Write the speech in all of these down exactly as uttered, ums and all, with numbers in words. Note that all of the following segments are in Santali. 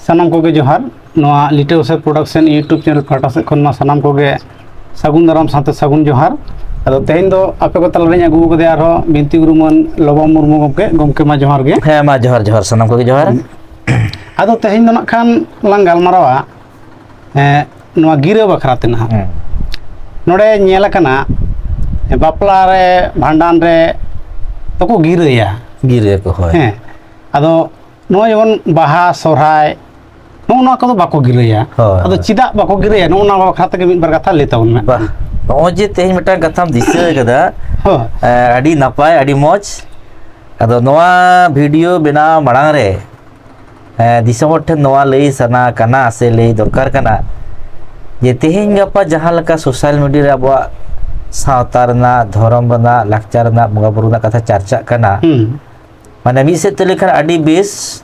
ᱥᱟᱱᱟᱢ ᱠᱚᱜᱮ ᱡᱚᱦᱟᱨ᱾ ᱱᱚᱣᱟ Little Sir Production YouTube channel ᱯᱟᱦᱴᱟ ᱥᱮᱫ ᱠᱷᱚᱱ ᱢᱟ ᱥᱟᱱᱟᱢ ᱠᱚᱜᱮ ᱥᱟᱹᱜᱩᱱ ᱫᱟᱨᱟᱢ ᱥᱟᱶᱛᱮ ᱥᱟᱹᱜᱩᱱ ᱡᱚᱦᱟᱨ᱾ ᱟᱫᱚ ᱛᱮᱦᱮᱧ ᱫᱚ ᱟᱯᱮ ᱠᱚ ᱛᱟᱞᱟᱨᱤᱧ ᱟᱹᱜᱩ ᱟᱠᱟᱫᱮᱭᱟ ᱟᱨᱦᱚᱸ ᱵᱤᱱᱛᱤ ᱜᱩᱨᱩ ᱢᱟᱹᱱ ᱞᱚᱵᱚ ᱢᱩᱨᱢᱩ ᱜᱚᱢᱠᱮ᱾ ᱜᱚᱢᱠᱮ ᱢᱟ ᱡᱚᱦᱟᱨ ᱜᱮ᱾ ᱦᱮᱸ, ᱢᱟ ᱡᱚᱦᱟᱨ, ᱡᱚᱦᱟᱨ, ᱥᱟᱱᱟᱢ ᱠᱚᱜᱮ ᱡᱚᱦᱟᱨ᱾ ᱟᱫᱚ ᱛᱮᱦᱮᱧ ᱫᱚ ᱱᱟᱜ ᱠᱷᱟᱱ ᱞᱟᱝ ᱜᱟᱞᱢᱟᱨᱟᱣᱟ, ᱮᱸ, ᱱᱚᱣᱟ ᱜᱤᱨᱟᱹ ᱵᱟᱠᱷᱨᱟ ᱛᱮ ᱱᱟᱦᱟᱜ᱾ ᱦᱮᱸ᱾ ᱱᱚᱰᱮ ᱧᱮᱞ ᱟᱠᱟᱱᱟ, ᱵᱟᱯᱞᱟ ᱨᱮ, ᱵᱷᱟᱸᱰᱟᱱ ᱨᱮ ᱫᱚᱠᱚ ᱜᱤᱨᱟᱹᱭᱟ᱾ ᱜᱤᱨᱟᱹ ᱠᱚ, ᱦᱳᱭ᱾ ᱦᱮᱸ᱾ ᱟᱫᱚ ᱱᱚᱜᱼᱚᱭ ᱡᱮᱢᱚᱱ ᱵᱟᱦᱟ, ᱥᱚᱨᱦᱟᱭ, ᱱᱚᱜᱼᱚ ᱱᱚᱣᱟ ᱠᱚᱫᱚ ᱵᱟᱠᱚ ᱜᱤᱨᱟᱹᱭᱟ᱾ ᱦᱳᱭ, ᱟᱫᱚ ᱦᱳᱭ᱾ ᱪᱮᱫᱟᱜ ᱵᱟᱠᱚ ᱜᱤᱨᱟᱹᱭᱟ? ᱱᱚᱜᱼᱚ ᱱᱚᱣᱟ ᱵᱟᱠᱷᱨᱟ ᱛᱮᱜᱮ ᱢᱤᱫ ᱵᱟᱨ ᱠᱟᱛᱷᱟ ᱞᱟᱹᱭ ᱛᱟᱵᱚᱱ ᱢᱮ᱾ ᱵᱟᱦ, ᱱᱚᱜᱼᱚᱭ ᱡᱮ ᱛᱮᱦᱮᱧ ᱢᱤᱫᱴᱟᱝ ᱠᱟᱛᱷᱟᱢ ᱫᱤᱥᱟᱹ ᱟᱠᱟᱫᱟ, ᱦᱳᱭ᱾ ᱮ, ᱟᱹᱰᱤ ᱱᱟᱯᱟᱭ, ᱟᱹᱰᱤ ᱢᱚᱡᱽ᱾ ᱟᱫᱚ ᱱᱚᱣᱟ ᱵᱷᱤᱰᱤᱭᱳ ᱵᱮᱱᱟᱣ ᱢᱟᱲᱟᱝ ᱨᱮ, ᱮ, ᱫᱤᱥᱚᱢ ᱦᱚᱲ ᱴᱷᱮᱱ ᱱᱚᱣᱟ ᱞᱟᱹᱭ ᱥᱟᱱᱟ ᱠᱟᱱᱟ ᱥᱮ ᱞᱟᱹᱭ ᱫᱚᱨᱠᱟᱨ ᱠᱟᱱᱟ ᱡᱮ ᱛᱮᱦᱮᱧ ᱜᱟᱯᱟ ᱡᱟᱦᱟᱸ ᱞᱮᱠᱟ ᱥᱳᱥᱟᱞ ᱢᱤᱰᱤᱭᱟ ᱨᱮ ᱟᱵᱚᱣᱟᱜ ᱥᱟᱶᱛᱟ ᱨᱮᱱᱟᱜ, ᱫᱷᱚᱨᱚᱢ ᱨᱮᱱᱟᱜ, ᱞᱟᱠᱪᱟᱨ ᱨᱮᱱᱟᱜ, ᱵᱚᱸᱜᱟ ᱵᱩᱨᱩ ᱨᱮᱱᱟᱜ ᱠᱟᱛᱷᱟ ᱪᱟᱨᱪᱟᱜ ᱠᱟᱱᱟ, ᱦᱩᱸ᱾ ᱢᱟᱱᱮ ᱢᱤᱫ ᱥᱮᱫ ᱛᱮ ᱞᱟᱹᱭ ᱠᱷᱟᱱ ᱟᱹᱰᱤ ᱵᱮᱥ,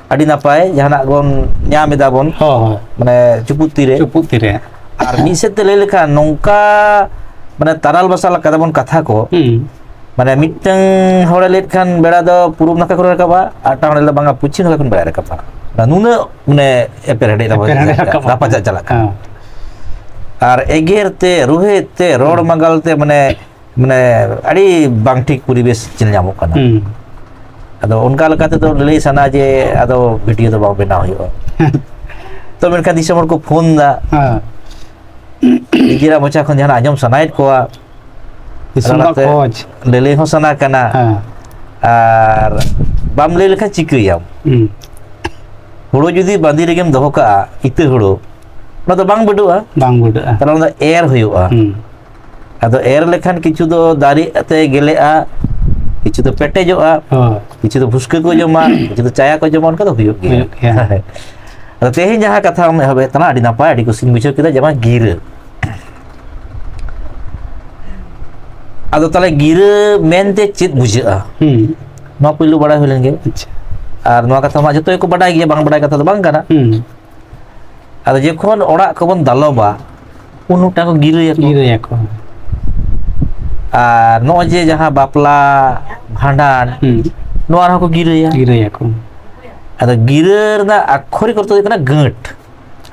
ᱟᱹᱰᱤ ᱱᱟᱯᱟᱭ ᱡᱟᱦᱟᱱᱟᱜ ᱵᱚᱱ ᱧᱟᱢ ᱮᱫᱟ ᱵᱚᱱ, ᱦᱳᱭ, ᱦᱳᱭ᱾ ᱢᱟᱱᱮ ᱪᱩᱯᱩᱫ ᱛᱤᱨᱮ᱾ ᱪᱩᱯᱩᱫ ᱛᱤᱨᱮ᱾ ᱟᱨ ᱢᱤᱫ ᱥᱮᱫ ᱛᱮ ᱞᱟᱹᱭ ᱞᱮᱠᱷᱟᱱ ᱱᱚᱝᱠᱟ ᱢᱟᱱᱮ ᱛᱟᱨᱟᱞ ᱵᱟᱥᱟᱞ ᱟᱠᱟᱫᱟ ᱵᱚᱱ ᱠᱟᱛᱷᱟ ᱠᱚ, ᱦᱩᱸ᱾ ᱢᱟᱱᱮ ᱢᱤᱫᱴᱟᱝ ᱦᱚᱲᱮ ᱞᱟᱹᱭᱮᱫ ᱠᱷᱟᱱ ᱵᱮᱲᱟ ᱫᱚ ᱯᱩᱨᱩᱵ ᱱᱟᱠᱷᱟ ᱠᱷᱚᱱ ᱨᱟᱠᱟᱵᱟ, ᱟᱨ ᱢᱤᱫᱴᱟᱝ ᱦᱚᱲᱮ ᱞᱟᱹᱭ ᱫᱟ ᱵᱟᱝᱟ ᱯᱚᱪᱷᱤᱢ ᱱᱟᱠᱷᱟ ᱠᱷᱚᱱ ᱵᱮᱲᱟᱭ ᱨᱟᱠᱟᱵᱟ᱾ ᱱᱩᱱᱟᱹᱜ ᱢᱟᱱᱮ ᱮᱯᱮᱨ ᱦᱮᱸᱰᱮᱡ ᱨᱟᱯᱟᱪᱟᱜ ᱮᱯᱮᱨ ᱦᱮᱸᱰᱮᱡ ᱪᱟᱞᱟᱜ ᱨᱟᱠᱟᱵᱟ᱾ ᱨᱟᱯᱟᱪᱟᱜ ᱪᱟᱞᱟᱜ ᱠᱟᱱᱟ᱾ ᱦᱮᱸ᱾ ᱟᱨ ᱮᱜᱮᱨ ᱛᱮ, ᱨᱩᱦᱮᱫ ᱛᱮ, ᱨᱚᱲ ᱦᱩᱸ᱾ ᱢᱟᱸᱜᱟᱞ ᱛᱮ, ᱢᱟᱱᱮ, ᱢᱟᱱᱮ ᱟᱹᱰᱤ ᱵᱟᱝ ᱴᱷᱤᱠ ᱯᱚᱨᱤᱵᱮᱥ ᱧᱮᱞ ᱧᱟᱢᱚᱜ ᱠᱟᱱᱟ᱾ ᱦᱩᱸ᱾ ᱟᱫᱚ ᱚᱱᱠᱟ ᱞᱮᱠᱟ ᱛᱮᱫᱚ ᱞᱟᱹᱞᱟᱹᱭ ᱥᱟᱱᱟ ᱡᱮ ᱟᱫᱚ ᱵᱷᱤᱰᱤᱭᱳ ᱫᱚ ᱵᱟᱝ ᱵᱮᱱᱟᱣ ᱦᱩᱭᱩᱜᱼᱟ᱾ ᱛᱚ ᱢᱮᱱᱠᱷᱟᱱ ᱫᱤᱥᱚᱢ ᱦᱚᱲ ᱠᱚ ᱯᱷᱳᱱ ᱫᱟ, ᱦᱮᱸ᱾ ᱱᱤᱡᱮᱨᱟᱜ ᱢᱚᱪᱟ ᱠᱷᱚᱱ ᱡᱟᱦᱟᱱᱟᱜ ᱟᱸᱡᱚᱢ ᱥᱟᱱᱟᱭᱮᱫ ᱠᱚᱣᱟ, ᱫᱤᱥᱚᱢ ᱨᱮᱱᱟᱜ ᱚᱱᱟᱛᱮ ᱠᱷᱚᱡᱽ᱾ ᱞᱟᱹᱞᱟᱹᱭ ᱦᱚᱸ ᱥᱟᱱᱟ ᱠᱟᱱᱟ᱾ ᱦᱮᱸ᱾ ᱟᱨ ᱵᱟᱢ ᱞᱟᱹᱭ ᱞᱮᱠᱷᱟᱱ ᱪᱤᱠᱟᱹᱭᱟᱢ? ᱦᱩᱸ᱾ ᱦᱩᱲᱩ ᱡᱩᱫᱤ ᱵᱟᱸᱫᱤ ᱨᱮᱜᱮᱢ ᱫᱚᱦᱚ ᱠᱟᱜᱼᱟ, ᱤᱛᱟᱹ ᱦᱩᱲᱩ, ᱚᱱᱟ ᱫᱚ ᱵᱟᱝ ᱵᱟᱹᱰᱚᱜᱼᱟ᱾ ᱵᱟᱝ ᱵᱟᱹᱰᱚᱜᱼᱟ᱾ ᱛᱟᱦᱞᱮ ᱚᱱᱟ ᱫᱚ ᱮᱨ ᱦᱩᱭᱩᱜᱼᱟ᱾ ᱦᱩᱸ᱾ ᱟᱫᱚ ᱮᱨ ᱞᱮᱠᱷᱟᱱ ᱠᱤᱪᱷᱩ ᱫᱚ ᱫᱟᱨᱮ ᱛᱮ ᱜᱮᱞᱮᱜᱼᱟ, ᱠᱤᱪᱷᱩ ᱫᱚ ᱯᱮᱴᱮᱡᱚᱜᱼᱟ, ᱦᱳᱭ᱾ ᱠᱤᱪᱷᱩ ᱫᱚ ᱵᱷᱩᱥᱠᱟᱹ ᱠᱚ ᱡᱚᱢᱟ, ᱠᱤᱪᱷᱩ ᱫᱚ ᱪᱟᱭᱟ ᱠᱚ ᱡᱚᱢᱟ, ᱚᱱᱠᱟ ᱫᱚ ᱦᱩᱭᱩᱜ ᱜᱮᱭᱟ᱾ ᱦᱩᱭᱩᱜ ᱜᱮᱭᱟ᱾ ᱟᱫᱚ ᱛᱮᱦᱮᱧ ᱡᱟᱦᱟᱸ ᱠᱟᱛᱷᱟ ᱮᱦᱚᱵᱮᱫ ᱛᱟᱦᱮᱱᱟ, ᱟᱹᱰᱤ ᱱᱟᱯᱟᱭ, ᱟᱹᱰᱤ ᱠᱩᱥᱤᱧ ᱵᱩᱡᱷᱟᱹᱣ ᱠᱮᱫᱟ, ᱡᱮ ᱵᱟᱝ ᱜᱤᱨᱟᱹ᱾ ᱟᱫᱚ ᱛᱟᱦᱞᱮ ᱜᱤᱨᱟᱹ ᱢᱮᱱᱛᱮ ᱪᱮᱫ ᱵᱩᱡᱷᱟᱹᱜᱼᱟ? ᱦᱩᱸ᱾ ᱱᱚᱣᱟ ᱯᱩᱭᱞᱩ ᱵᱟᱲᱟᱭ ᱦᱩᱭ ᱞᱮᱱ ᱜᱮ᱾ ᱟᱪᱪᱷᱟ᱾ ᱟᱨ ᱱᱚᱣᱟ ᱠᱟᱛᱷᱟ ᱢᱟ ᱡᱚᱛᱚ ᱜᱮᱠᱚ ᱵᱟᱰᱟᱭ ᱜᱮᱭᱟ, ᱵᱟᱝ ᱵᱟᱰᱟᱭ ᱠᱟᱛᱷᱟ ᱫᱚ ᱵᱟᱝ ᱠᱟᱱᱟ᱾ ᱦᱩᱸ᱾ ᱟᱫᱚ ᱡᱚᱠᱷᱚᱱ ᱚᱲᱟᱜ ᱠᱚᱵᱚᱱ ᱫᱟᱞᱚᱵᱟ, ᱩᱱ ᱢᱤᱫᱴᱟᱝ ᱠᱚ ᱜᱤᱨᱟᱹᱭᱟᱠᱚ᱾ ᱜᱤᱨᱟᱹᱭᱟᱠᱚ᱾ ᱟᱨ ᱱᱚᱜᱼᱚᱭ ᱡᱮ ᱡᱟᱦᱟᱸ ᱵᱟᱯᱞᱟ, ᱵᱷᱟᱸᱰᱟᱱ, ᱦᱩᱸ᱾ ᱱᱚᱣᱟ ᱨᱮᱦᱚᱸ ᱠᱚ ᱜᱤᱨᱟᱹᱭᱟ᱾ ᱜᱤᱨᱟᱹᱭᱟᱠᱚ᱾ ᱟᱫᱚ ᱜᱤᱨᱟᱹ ᱨᱮᱱᱟᱜ ᱟᱠᱠᱷᱚᱨᱤᱠ ᱚᱨᱛᱷᱚ ᱫᱚ ᱦᱩᱭᱩᱜ ᱠᱟᱱᱟ ᱜᱟᱹᱴ᱾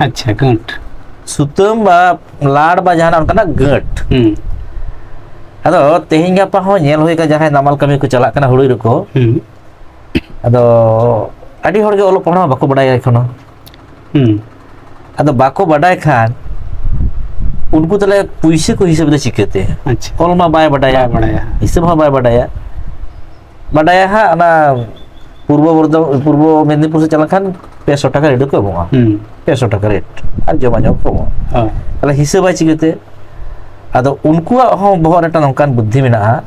ᱟᱪᱪᱷᱟ, ᱜᱟᱹᱴ᱾ ᱥᱩᱛᱟᱹᱢ ᱵᱟ ᱞᱟᱲ ᱵᱟ ᱡᱟᱦᱟᱱᱟᱜ ᱚᱱᱠᱟᱱᱟᱜ ᱜᱟᱹᱴ᱾ ᱦᱩᱸ᱾ ᱟᱫᱚ ᱛᱮᱦᱮᱧ ᱜᱟᱯᱟ ᱦᱚᱸ ᱧᱮᱞ ᱦᱩᱭ ᱟᱠᱟᱱᱟ, ᱡᱟᱦᱟᱸᱭ ᱱᱟᱢᱟᱞ ᱠᱟᱹᱢᱤ ᱠᱚ ᱪᱟᱞᱟᱜ ᱠᱟᱱᱟ ᱦᱩᱲᱩ ᱤᱨ ᱠᱚ, ᱦᱩᱸ᱾ ᱟᱫᱚ ᱟᱹᱰᱤ ᱦᱚᱲᱜᱮ ᱚᱞᱚᱜ ᱯᱟᱲᱦᱟᱣ ᱵᱟᱠᱚ ᱵᱟᱰᱟᱭᱟ ᱮᱠᱷᱚᱱᱳ᱾ ᱦᱩᱸ᱾ ᱟᱫᱚ ᱵᱟᱠᱚ ᱵᱟᱰᱟᱭ ᱠᱷᱟᱱ ᱩᱱᱠᱩ ᱛᱟᱦᱞᱮ ᱯᱩᱭᱥᱟᱹ ᱠᱚ ᱦᱤᱥᱟᱹᱵ ᱮᱫᱟ ᱪᱤᱠᱟᱹᱛᱮ? ᱟᱪᱪᱷᱟ᱾ ᱚᱞ ᱢᱟ ᱵᱟᱭ ᱵᱟᱰᱟᱭᱟ, ᱵᱟᱭ ᱵᱟᱰᱟᱭᱟ᱾ ᱦᱤᱥᱟᱹᱵ ᱦᱚᱸ ᱵᱟᱭ ᱵᱟᱰᱟᱭᱟ᱾ ᱵᱟᱰᱟᱭᱟ ᱦᱟᱸᱜ ᱚᱱᱟ ᱯᱩᱨᱵᱚ ᱵᱚᱨᱫᱷᱚ-, ᱯᱩᱨᱵᱚ ᱢᱮᱫᱤᱱᱤᱯᱩᱨ ᱥᱮᱫ ᱪᱟᱞᱟᱜ ᱠᱷᱟᱱ ᱯᱮ ᱥᱚ ᱴᱟᱠᱟ ᱨᱮᱰᱤ ᱠᱚ ᱮᱢᱚᱜᱼᱟ᱾ ᱦᱩᱸ᱾ ᱯᱮ ᱥᱚ ᱴᱟᱠᱟ ᱨᱮᱴ ᱟᱨ ᱡᱚᱢᱟᱜ ᱧᱩᱣᱟᱜ ᱠᱚ ᱮᱢᱚᱜᱼᱟ᱾ ᱦᱳᱭ᱾ ᱛᱟᱦᱞᱮ ᱦᱤᱥᱟᱹᱵᱟᱭ ᱪᱤᱠᱟᱹᱛᱮ? ᱟᱫᱚ ᱩᱱᱠᱩᱣᱟᱜ ᱦᱚᱸ ᱵᱚᱦᱚᱜ ᱨᱮ ᱢᱤᱫᱴᱟᱝ ᱱᱚᱝᱠᱟᱱ ᱵᱩᱫᱽᱫᱷᱤ ᱢᱮᱱᱟᱜᱼᱟ,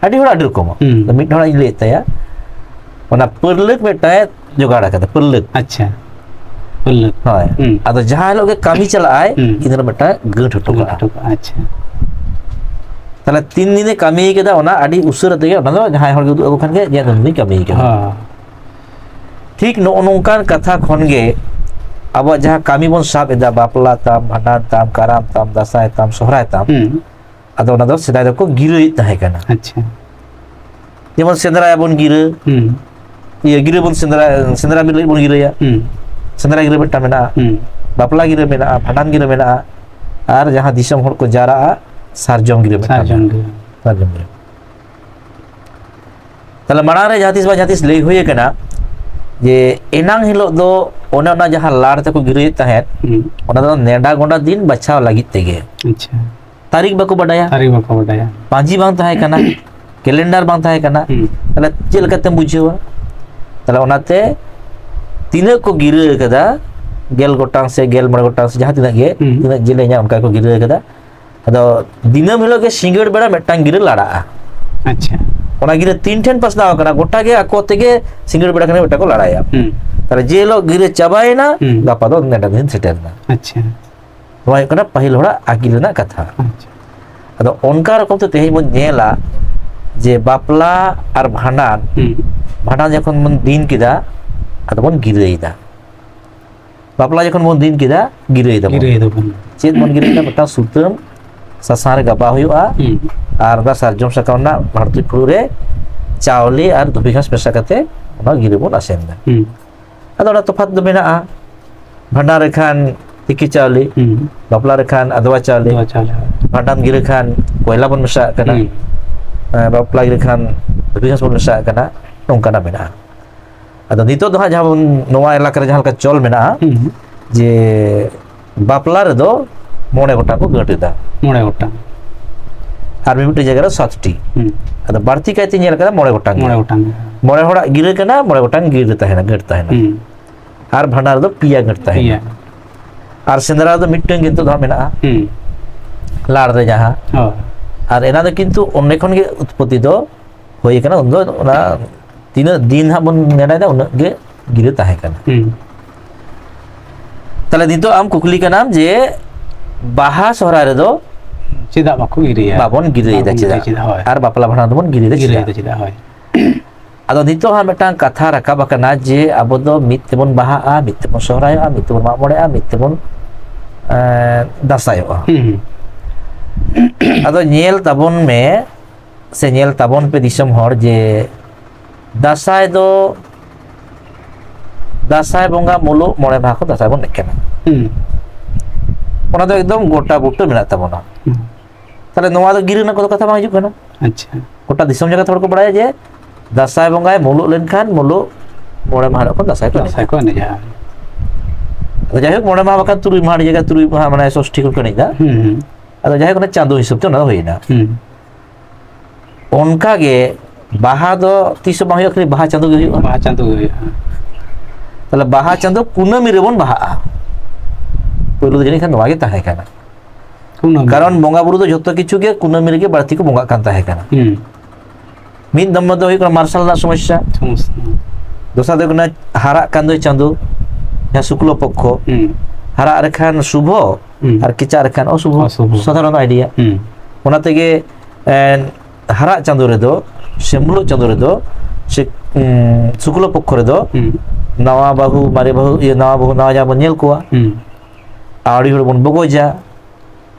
ᱟᱹᱰᱤ ᱦᱚᱲ ᱟᱹᱰᱤ ᱨᱚᱠᱚᱢᱟᱜ᱾ ᱦᱩᱸ᱾ ᱢᱤᱫ ᱦᱚᱲᱟᱜ ᱤᱧ ᱞᱟᱹᱭᱮᱫ ᱛᱟᱭᱟ, ᱚᱱᱟ ᱯᱟᱹᱨᱞᱟᱹᱠ ᱢᱤᱫᱴᱟᱝ ᱮ ᱡᱚᱜᱟᱲ ᱟᱠᱟᱫᱟ, ᱯᱟᱹᱨᱞᱟᱹᱠ᱾ ᱟᱪᱪᱷᱟ᱾ ᱯᱟᱹᱨᱞᱟᱹᱠ᱾ ᱦᱳᱭ᱾ ᱦᱩᱸ᱾ ᱟᱫᱚ ᱡᱟᱦᱟᱸ ᱦᱤᱞᱳᱜ ᱜᱮ ᱠᱟᱹᱢᱤ ᱪᱟᱞᱟᱜ ᱟᱭ, ᱦᱩᱸ᱾ ᱤᱱᱟᱹ ᱨᱮ ᱢᱤᱫᱴᱟᱝ ᱜᱟᱹᱴ ᱦᱚᱴᱚ ᱜᱟᱹᱴ ᱠᱟᱜᱼᱟ᱾ ᱦᱚᱴᱚ ᱠᱟᱜᱼᱟ, ᱟᱪᱪᱷᱟ᱾ ᱛᱟᱦᱞᱮ ᱛᱤᱱ ᱫᱤᱱᱮ ᱠᱟᱹᱢᱤ ᱠᱮᱫᱟ, ᱚᱱᱟ ᱟᱹᱰᱤ ᱩᱥᱟᱹᱨᱟ ᱛᱮᱜᱮ ᱚᱱᱟ ᱫᱚ ᱡᱟᱦᱟᱸᱭ ᱦᱚᱲ ᱜᱮ ᱩᱫᱩᱜ ᱟᱠᱚ ᱠᱷᱟᱱ ᱜᱮ, "ᱧᱮᱞ ᱩᱱᱤ ᱠᱟᱹᱢᱤ ᱠᱟᱫᱟ᱾" ᱦᱚᱸ᱾ ᱴᱷᱤᱠ ᱱᱚᱜᱼᱚ ᱱᱚᱝᱠᱟᱱ ᱠᱟᱛᱷᱟ ᱠᱷᱚᱱ ᱜᱮ ᱟᱵᱚᱣᱟᱜ ᱡᱟᱦᱟᱸ ᱠᱟᱹᱢᱤ ᱵᱚᱱ ᱥᱟᱵ ᱮᱫᱟ, ᱵᱟᱯᱞᱟ ᱛᱟᱢ, ᱵᱷᱟᱸᱰᱟᱱ ᱛᱟᱢ, ᱠᱟᱨᱟᱢ ᱛᱟᱢ, ᱫᱟᱸᱥᱟᱭ ᱛᱟᱢ, ᱥᱚᱦᱨᱟᱭ ᱛᱟᱢ, ᱦᱩᱸ᱾ ᱟᱫᱚ ᱚᱱᱟ ᱫᱚ ᱥᱮᱫᱟᱭ ᱫᱚᱠᱚ ᱜᱤᱨᱟᱹᱭᱮᱫ ᱛᱟᱦᱮᱸ ᱠᱟᱱᱟ᱾ ᱟᱪᱪᱷᱟ᱾ ᱡᱮᱢᱚᱱ ᱥᱮᱸᱫᱽᱨᱟᱭᱟᱵᱚᱱ ᱜᱤᱨᱟᱹ, ᱦᱩᱸ᱾ ᱤᱭᱟᱹ, ᱜᱤᱨᱟᱹ ᱵᱚᱱ ᱥᱮᱸᱫᱽᱨᱟ, ᱥᱮᱸᱫᱽᱨᱟ ᱵᱤᱨ ᱞᱟᱹᱜᱤᱫ ᱵᱚᱱ ᱜᱤᱨᱟᱹᱭᱟ᱾ ᱦᱩᱸ᱾ ᱥᱮᱸᱫᱽᱨᱟ ᱜᱤᱨᱟᱹ ᱢᱤᱫᱴᱟᱝ ᱢᱮᱱᱟᱜᱼᱟ᱾ ᱦᱩᱸ᱾ ᱵᱟᱯᱞᱟ ᱜᱤᱨᱟᱹ ᱢᱮᱱᱟᱜᱼᱟ, ᱵᱷᱟᱸᱰᱟᱱ ᱜᱤᱨᱟᱹ ᱢᱮᱱᱟᱜᱼᱟ, ᱟᱨ ᱡᱟᱦᱟᱸ ᱫᱤᱥᱚᱢ ᱦᱚᱲ ᱠᱚ ᱡᱟᱣᱨᱟᱜᱼᱟ, ᱥᱟᱨᱡᱚᱢ ᱜᱤᱨᱟᱹ ᱢᱤᱫᱴᱟᱝ ᱥᱟᱨᱡᱚᱢ ᱢᱮᱱᱟᱜᱼᱟ᱾ ᱜᱤᱨᱟᱹ᱾ ᱥᱟᱨᱡᱚᱢ ᱜᱤᱨᱟᱹ᱾ ᱛᱟᱦᱞᱮ ᱢᱟᱲᱟᱝ ᱨᱮ ᱡᱟᱦᱟᱸ ᱛᱤᱥ ᱵᱟᱝ ᱡᱟᱦᱟᱸ ᱛᱤᱥ ᱞᱟᱹᱭ ᱦᱩᱭ ᱟᱠᱟᱱᱟ ᱡᱮ ᱮᱱᱟᱝ ᱦᱤᱞᱳᱜ ᱫᱚ ᱚᱱᱮ ᱚᱱᱟ ᱡᱟᱦᱟᱸ ᱞᱟᱲ ᱛᱮᱠᱚ ᱜᱤᱨᱟᱹᱭᱮᱫ ᱛᱟᱦᱮᱸᱫ, ᱦᱩᱸ᱾ ᱚᱱᱟ ᱫᱚ ᱱᱮᱰᱟ ᱜᱚᱸᱰᱟ ᱫᱤᱱ ᱵᱟᱪᱷᱟᱣ ᱞᱟᱹᱜᱤᱫ ᱛᱮᱜᱮ᱾ ᱟᱪᱪᱷᱟ᱾ ᱛᱟᱹᱨᱤᱠᱷ ᱵᱟᱠᱚ ᱵᱟᱰᱟᱭᱟ᱾ ᱛᱟᱹᱨᱤᱠᱷ ᱵᱟᱠᱚ ᱵᱟᱰᱟᱭᱟ᱾ ᱢᱟᱹᱡᱷᱤ ᱵᱟᱝ ᱛᱟᱦᱮᱸ ᱠᱟᱱᱟ, ᱠᱮᱞᱮᱱᱰᱟᱨ ᱵᱟᱝ ᱛᱟᱦᱮᱸ ᱠᱟᱱᱟ᱾ ᱦᱩᱸ᱾ ᱛᱟᱦᱞᱮ ᱪᱮᱫ ᱞᱮᱠᱟᱛᱮᱢ ᱵᱩᱡᱷᱟᱹᱣᱟ? ᱛᱟᱦᱞᱮ ᱚᱱᱟᱛᱮ ᱛᱤᱱᱟᱹᱜ ᱠᱚ ᱜᱤᱨᱟᱹ ᱟᱠᱟᱫᱟ, ᱜᱮᱞ ᱜᱚᱴᱟᱝ ᱥᱮ ᱜᱮᱞ ᱢᱚᱬᱮ ᱜᱚᱴᱟᱝ ᱥᱮ ᱡᱟᱦᱟᱸ ᱛᱤᱱᱟᱹᱜ ᱜᱮ, ᱦᱩᱸ᱾ ᱛᱤᱱᱟᱹᱜ ᱡᱮᱞᱮᱧᱟ ᱚᱱᱠᱟ ᱠᱚ ᱜᱤᱨᱟᱹ ᱟᱠᱟᱫᱟ᱾ ᱟᱫᱚ ᱫᱤᱱᱟᱹᱢ ᱦᱤᱞᱳᱜ ᱜᱮ ᱥᱤᱸᱜᱟᱹᱲ ᱵᱮᱲᱟ ᱢᱤᱫᱴᱟᱝ ᱜᱤᱨᱟᱹ ᱞᱟᱲᱟᱜᱼᱟ᱾ ᱟᱪᱪᱷᱟ᱾ ᱚᱱᱟ ᱜᱤᱨᱟᱹ ᱛᱤᱱ ᱴᱷᱮᱱ ᱯᱟᱥᱱᱟᱣ ᱟᱠᱟᱱᱟ, ᱜᱚᱴᱟ ᱜᱮ ᱟᱠᱚ ᱛᱮᱜᱮ ᱥᱤᱸᱜᱟᱹᱲ ᱵᱮᱲᱟ ᱠᱷᱟᱱ ᱢᱤᱫᱴᱟᱝ ᱠᱚ ᱞᱟᱲᱟᱭᱟ᱾ ᱦᱩᱸ᱾ ᱛᱟᱦᱞᱮ ᱡᱮ ᱦᱤᱞᱳᱜ ᱜᱤᱨᱟᱹ ᱪᱟᱵᱟᱭᱮᱱᱟ, ᱦᱩᱸ᱾ ᱜᱟᱯᱟ ᱫᱚ ᱱᱮᱰᱟ ᱫᱤᱱ ᱥᱮᱴᱮᱨ ᱮᱱᱟ᱾ ᱟᱪᱪᱷᱟ᱾ ᱱᱚᱣᱟ ᱦᱩᱭᱩᱜ ᱠᱟᱱᱟ ᱯᱟᱹᱦᱤᱞ ᱦᱚᱲᱟᱜ ᱟᱹᱠᱤᱞ ᱨᱮᱱᱟᱜ ᱠᱟᱛᱷᱟ᱾ ᱟᱪᱪᱷᱟ᱾ ᱟᱫᱚ ᱚᱱᱠᱟ ᱨᱚᱠᱚᱢ ᱛᱮ ᱛᱮᱦᱮᱧ ᱵᱚᱱ ᱧᱮᱞᱟ ᱡᱮ ᱵᱟᱯᱞᱟ ᱟᱨ ᱵᱷᱟᱸᱰᱟᱱ, ᱦᱩᱸ᱾ ᱵᱷᱟᱸᱰᱟᱱ ᱡᱚᱠᱷᱚᱱ ᱵᱚᱱ ᱫᱤᱱ ᱠᱮᱫᱟ, ᱟᱫᱚ ᱵᱚᱱ ᱜᱤᱨᱟᱹᱭᱮᱫᱟ᱾ ᱵᱟᱯᱞᱟ ᱡᱚᱠᱷᱚᱱ ᱵᱚᱱ ᱫᱤᱱ ᱠᱮᱫᱟ, ᱜᱤᱨᱟᱹᱭ ᱫᱟᱵᱚᱱ᱾ ᱜᱤᱨᱟᱹᱭ ᱫᱟᱵᱚᱱ᱾ ᱪᱮᱫ ᱵᱚᱱ ᱜᱤᱨᱟᱹᱭ ᱫᱟ? ᱢᱤᱫᱴᱟᱝ ᱥᱩᱛᱟᱹᱢ ᱥᱟᱥᱟᱝ ᱨᱮ ᱜᱟᱵᱟᱣ ᱦᱩᱭᱩᱜᱼᱟ, ᱦᱩᱸ᱾ ᱟᱨ ᱚᱱᱟ ᱥᱟᱨᱡᱚᱢ ᱥᱟᱠᱟᱢ ᱨᱮᱱᱟᱜ ᱵᱷᱟᱲᱛᱩᱡ ᱯᱷᱩᱲᱩᱜ ᱨᱮ ᱪᱟᱣᱞᱮ ᱟᱨ ᱫᱷᱩᱵᱤ ᱜᱷᱟᱸᱥ ᱢᱮᱥᱟ ᱠᱟᱛᱮ ᱚᱱᱟ ᱜᱤᱨᱟᱹ ᱵᱚᱱ ᱟᱥᱮᱱ ᱫᱟ᱾ ᱦᱩᱸ᱾ ᱟᱫᱚ ᱚᱱᱟ ᱛᱚᱯᱷᱟᱛ ᱫᱚ ᱢᱮᱱᱟᱜᱼᱟ᱾ ᱵᱷᱟᱸᱰᱟᱱ ᱨᱮᱠᱷᱟᱱ ᱛᱤᱠᱤ ᱪᱟᱣᱞᱮ, ᱦᱩᱸ᱾ ᱵᱟᱯᱞᱟ ᱨᱮᱠᱷᱟᱱ ᱟᱫᱽᱣᱟ ᱪᱟᱣᱞᱮ, ᱟᱫᱽᱣᱟ ᱪᱟᱣᱞᱮ᱾ ᱵᱷᱟᱸᱰᱟᱱ ᱜᱤᱨᱟᱹ ᱠᱷᱟᱱ ᱠᱚᱭᱞᱟ ᱵᱚᱱ ᱢᱮᱥᱟᱜ ᱠᱟᱱᱟ, ᱦᱩᱸ᱾ ᱮᱸ, ᱵᱟᱯᱞᱟ ᱜᱤᱨᱟᱹ ᱠᱷᱟᱱ ᱫᱷᱩᱵᱤ ᱜᱷᱟᱸᱥ ᱵᱚᱱ ᱢᱮᱥᱟᱜ ᱠᱟᱱᱟ, ᱱᱚᱝᱠᱟᱱᱟᱜ ᱢᱮᱱᱟᱜᱼᱟ᱾ ᱟᱫᱚ ᱱᱤᱛᱚᱜ ᱫᱚ ᱦᱟᱸᱜ ᱡᱟᱦᱟᱸ ᱵᱚᱱ, ᱱᱚᱣᱟ ᱮᱞᱟᱠᱟ ᱨᱮ ᱡᱟᱦᱟᱸ ᱞᱮᱠᱟ ᱪᱚᱞ ᱢᱮᱱᱟᱜᱼᱟ, ᱦᱩᱸ᱾ ᱡᱮ ᱵᱟᱯᱞᱟ ᱨᱮᱫᱚ ᱢᱚᱬᱮ ᱜᱚᱴᱟᱝ ᱠᱚ ᱜᱟᱹᱴ ᱮᱫᱟ᱾ ᱢᱚᱬᱮ ᱜᱚᱴᱟᱝ᱾ ᱟᱨ ᱢᱤᱢᱤᱫᱴᱮᱡ ᱡᱟᱭᱜᱟ ᱨᱮ ᱥᱟᱛᱴᱤ᱾ ᱦᱩᱸ᱾ ᱟᱫᱚ ᱵᱟᱹᱲᱛᱤ ᱠᱟᱭᱛᱮ ᱧᱮᱞ ᱠᱟᱱᱟ ᱢᱚᱬᱮ ᱜᱚᱴᱟᱝ ᱜᱮ᱾ ᱢᱚᱬᱮ ᱜᱚᱴᱟᱝ ᱜᱮ᱾ ᱢᱚᱬᱮ ᱦᱚᱲᱟᱜ ᱜᱤᱨᱟᱹ ᱠᱟᱱᱟ, ᱢᱚᱬᱮ ᱜᱚᱴᱟᱝ ᱜᱤᱨᱟᱹ ᱛᱟᱦᱮᱱᱟ, ᱜᱟᱹᱴ ᱛᱟᱦᱮᱱᱟ᱾ ᱦᱩᱸ᱾ ᱟᱨ ᱵᱷᱟᱸᱰᱟᱱ ᱨᱮᱫᱚ ᱯᱮᱭᱟ ᱜᱟᱹᱴ ᱛᱟᱦᱮᱱᱟ᱾ ᱯᱮᱭᱟ᱾ ᱟᱨ ᱥᱮᱸᱫᱽᱨᱟ ᱨᱮᱫᱚ ᱢᱤᱫᱴᱟᱝ ᱜᱮ ᱱᱤᱛᱚᱜ ᱫᱚ ᱦᱟᱸᱜ ᱢᱮᱱᱟᱜᱼᱟ᱾ ᱦᱩᱸ᱾ ᱞᱟᱲ ᱨᱮ ᱡᱟᱦᱟᱸ᱾ ᱦᱳᱭ᱾ ᱟᱨ ᱮᱱᱟ ᱫᱚ ᱠᱤᱱᱛᱩ ᱚᱸᱰᱮ ᱠᱷᱚᱱ ᱜᱮ ᱩᱛᱯᱚᱛᱤ ᱫᱚ ᱦᱩᱭ ᱠᱟᱱᱟ᱾ ᱩᱱᱫᱚ ᱚᱱᱟ ᱛᱤᱱᱟᱹᱜ ᱫᱤᱱ ᱦᱟᱸᱜ ᱵᱚᱱ ᱱᱮᱰᱟᱭᱮᱫᱟ, ᱩᱱᱟᱹᱜ ᱜᱮ ᱜᱤᱨᱟᱹ ᱛᱟᱦᱮᱸ ᱠᱟᱱᱟ᱾ ᱦᱩᱸ᱾ ᱛᱟᱦᱞᱮ ᱱᱤᱛᱚᱜ ᱟᱢ ᱠᱩᱠᱞᱤ ᱠᱟᱱᱟᱢ ᱡᱮ ᱵᱟᱦᱟ ᱥᱚᱦᱨᱟᱭ ᱨᱮᱫᱚ ᱪᱮᱫᱟᱜ ᱵᱟᱠᱚ ᱜᱤᱨᱟᱹᱭᱟ? ᱵᱟᱵᱚᱱ ᱜᱤᱨᱟᱹᱭᱮᱫᱟ ᱵᱟᱵᱚᱱ ᱜᱤᱨᱟᱹᱭᱟ ᱪᱮᱫᱟᱜ? ᱪᱮᱫᱟᱜ? ᱦᱳᱭ᱾ ᱟᱨ ᱵᱟᱯᱞᱟ ᱵᱷᱟᱸᱰᱟᱱ ᱫᱚᱵᱚᱱ ᱜᱤᱨᱟᱹᱭᱮᱫᱟ ᱜᱤᱨᱟᱹᱭᱮᱫᱟ ᱪᱮᱫᱟᱜ? ᱪᱮᱫᱟᱜ? ᱦᱳᱭ᱾ ᱟᱫᱚ ᱱᱤᱛᱚᱜ ᱦᱟᱸᱜ ᱢᱤᱫᱴᱟᱝ ᱠᱟᱛᱷᱟ ᱨᱟᱠᱟᱵ ᱟᱠᱟᱱᱟ ᱡᱮ ᱟᱵᱚ ᱫᱚ ᱢᱤᱫ ᱛᱮᱵᱚᱱ ᱵᱟᱦᱟᱜᱼᱟ, ᱢᱤᱫ ᱛᱮᱵᱚᱱ ᱥᱚᱦᱨᱟᱭᱚᱜᱼᱟ, ᱢᱤᱫ ᱛᱮᱵᱚᱱ ᱢᱟᱜ ᱢᱚᱬᱮᱜᱼᱟ, ᱢᱤᱫ ᱛᱮᱵᱚᱱ, ᱮᱸ, ᱫᱟᱸᱥᱟᱭᱚᱜᱼᱟ᱾ ᱦᱩᱸ, ᱦᱩᱸ᱾ ᱟᱫᱚ ᱧᱮᱞ ᱛᱟᱵᱚᱱ ᱢᱮ, ᱥᱮ ᱧᱮᱞ ᱛᱟᱵᱚᱱ ᱯᱮ ᱫᱤᱥᱚᱢ ᱦᱚᱲ ᱡᱮ ᱫᱟᱸᱥᱟᱭ ᱫᱚ, ᱫᱟᱸᱥᱟᱭ ᱵᱚᱸᱜᱟ ᱢᱩᱞᱩᱜ ᱢᱚᱬᱮ ᱢᱟᱦᱟ ᱠᱚ ᱫᱟᱸᱥᱟᱭ ᱵᱚᱱ ᱮᱱᱮᱡ ᱠᱟᱱᱟ᱾ ᱦᱩᱸ᱾ ᱚᱱᱟ ᱫᱚ ᱮᱠᱫᱚᱢ ᱜᱚᱴᱟ ᱵᱩᱴᱟᱹ ᱢᱮᱱᱟᱜ ᱛᱟᱵᱚᱱᱟ᱾ ᱦᱩᱸ᱾ ᱛᱟᱦᱞᱮ ᱱᱚᱣᱟ ᱫᱚ ᱜᱤᱨᱟᱹ ᱨᱮᱱᱟᱜ ᱠᱚᱫᱚ ᱠᱟᱛᱷᱟ ᱵᱟᱝ ᱦᱤᱡᱩᱜ ᱠᱟᱱᱟ᱾ ᱟᱪᱪᱷᱟ᱾ ᱜᱚᱴᱟ ᱫᱤᱥᱚᱢ ᱡᱟᱠᱟᱛ ᱦᱚᱲ ᱠᱚ ᱵᱟᱲᱟᱭᱟ ᱡᱮ ᱫᱟᱸᱥᱟᱭ ᱵᱚᱸᱜᱟᱭ ᱢᱩᱞᱩᱜ ᱞᱮᱱᱠᱷᱟᱱ ᱢᱩᱞᱩᱜ ᱢᱚᱬᱮ ᱢᱟᱦᱟ ᱦᱤᱞᱳᱜ ᱠᱷᱚᱱ ᱫᱟᱸᱥᱟᱭ ᱠᱚ ᱮᱱᱮᱡᱟ᱾ ᱫᱟᱸᱥᱟᱭ ᱠᱚ ᱮᱱᱮᱡᱟ᱾ ᱟᱫᱚ ᱡᱟᱭᱦᱳᱠ, ᱢᱚᱬᱮ ᱢᱟᱦᱟ ᱵᱟᱠᱷᱟᱱ ᱛᱩᱨᱩᱭ ᱢᱟᱦᱟ, ᱟᱹᱰᱤ ᱡᱟᱭᱜᱟ ᱛᱩᱨᱩᱭ ᱢᱟᱦᱟ, ᱢᱟᱱᱮ ᱥᱚᱥᱴᱤ ᱠᱷᱚᱱ ᱠᱚ ᱮᱱᱮᱡ ᱮᱫᱟ᱾ ᱦᱩᱸ, ᱦᱩᱸ᱾ ᱟᱫᱚ ᱡᱟᱭᱦᱳᱠ, ᱚᱱᱟ ᱪᱟᱸᱫᱳ ᱦᱤᱥᱟᱹᱵ ᱛᱮ ᱚᱱᱟ ᱫᱚ ᱦᱩᱭᱱᱟ᱾ ᱦᱩᱸ᱾ ᱚᱱᱠᱟ ᱜᱮ ᱵᱟᱦᱟ ᱫᱚ ᱛᱤᱥ ᱦᱚᱸ ᱵᱟᱝ ᱦᱩᱭᱩᱜᱼᱟ, ᱠᱷᱟᱹᱞᱤ ᱵᱟᱦᱟ ᱪᱟᱸᱫᱳ ᱜᱮ ᱦᱩᱭᱩᱜᱼᱟ᱾ ᱵᱟᱦᱟ ᱪᱟᱸᱫᱳ ᱜᱮ ᱦᱩᱭᱩᱜᱼᱟ᱾ ᱛᱟᱦᱞᱮ ᱵᱟᱦᱟ ᱪᱟᱸᱫᱳ ᱠᱩᱱᱟᱹᱢᱤ ᱨᱮᱵᱚᱱ ᱵᱟᱦᱟᱜᱼᱟ᱾ ᱯᱳᱭᱞᱳ ᱫᱚ ᱡᱟᱹᱱᱤᱡ ᱠᱷᱟᱱ ᱱᱚᱣᱟ ᱜᱮ ᱛᱟᱦᱮᱸ ᱠᱟᱱᱟ᱾ ᱠᱩᱱᱟᱹᱢᱤ᱾ ᱠᱟᱨᱚᱱ ᱵᱚᱸᱜᱟ ᱵᱩᱨᱩ ᱫᱚ ᱡᱷᱚᱛᱚ ᱠᱤᱪᱷᱩ ᱜᱮ ᱠᱩᱱᱟᱹᱢᱤ ᱨᱮᱜᱮ ᱵᱟᱹᱲᱛᱤ ᱠᱚ ᱵᱚᱸᱜᱟᱜ ᱠᱟᱱ ᱛᱟᱦᱮᱸ ᱠᱟᱱᱟ᱾ ᱦᱩᱸ᱾ ᱢᱤᱫ ᱱᱚᱢᱵᱚᱨ ᱫᱚ ᱦᱩᱭᱩᱜ ᱠᱟᱱᱟ ᱢᱟᱨᱥᱟᱞ ᱨᱮᱱᱟᱜ ᱥᱚᱢᱚᱥᱥᱟ᱾ ᱥᱚᱢᱚᱥᱥᱟ᱾ ᱫᱚᱥᱟᱨ ᱫᱚ ᱦᱩᱭᱩᱜ ᱠᱟᱱᱟ ᱦᱟᱨᱟᱜ ᱠᱟᱱ ᱫᱚᱭ ᱪᱟᱸᱫᱳ, ᱡᱟᱦᱟᱸ ᱥᱩᱠᱞᱚ ᱯᱚᱠᱠᱷᱚ᱾ ᱦᱩᱸ᱾ ᱦᱟᱨᱟᱜ ᱨᱮᱠᱷᱟᱱ ᱥᱩᱵᱷᱚ, ᱦᱩᱸ᱾ ᱟᱨ ᱠᱮᱪᱟᱜ ᱨᱮᱠᱷᱟᱱ ᱚᱥᱩᱵᱷᱚ᱾ ᱚᱥᱩᱵᱷᱚ᱾ ᱥᱟᱫᱷᱟᱨᱚᱱ ᱟᱭᱰᱤᱭᱟ᱾ ᱦᱩᱸ᱾ ᱚᱱᱟ ᱛᱮᱜᱮ, ᱮᱸ, ᱦᱟᱨᱟᱜ ᱪᱟᱸᱫᱳ ᱨᱮᱫᱚ, ᱥᱮ ᱢᱩᱞᱩᱜ ᱪᱟᱸᱫᱳ ᱨᱮᱫᱚ, ᱥᱮ, ᱩᱸ, ᱥᱩᱠᱞᱚ ᱯᱚᱠᱠᱷᱚ ᱨᱮᱫᱚ, ᱦᱩᱸ᱾ ᱱᱟᱣᱟ ᱵᱟᱹᱦᱩ, ᱢᱟᱨᱮ ᱵᱟᱹᱦᱩ, ᱤᱭᱟᱹ, ᱱᱟᱣᱟ ᱵᱟᱹᱦᱩ, ᱱᱟᱣᱟ ᱡᱟᱶᱟᱭ ᱵᱚᱱ ᱧᱮᱞ ᱠᱚᱣᱟ᱾ ᱦᱩᱸ᱾ ᱟᱹᱣᱲᱤ ᱦᱚᱲ ᱵᱚᱱ ᱵᱚᱜᱚᱡᱟ,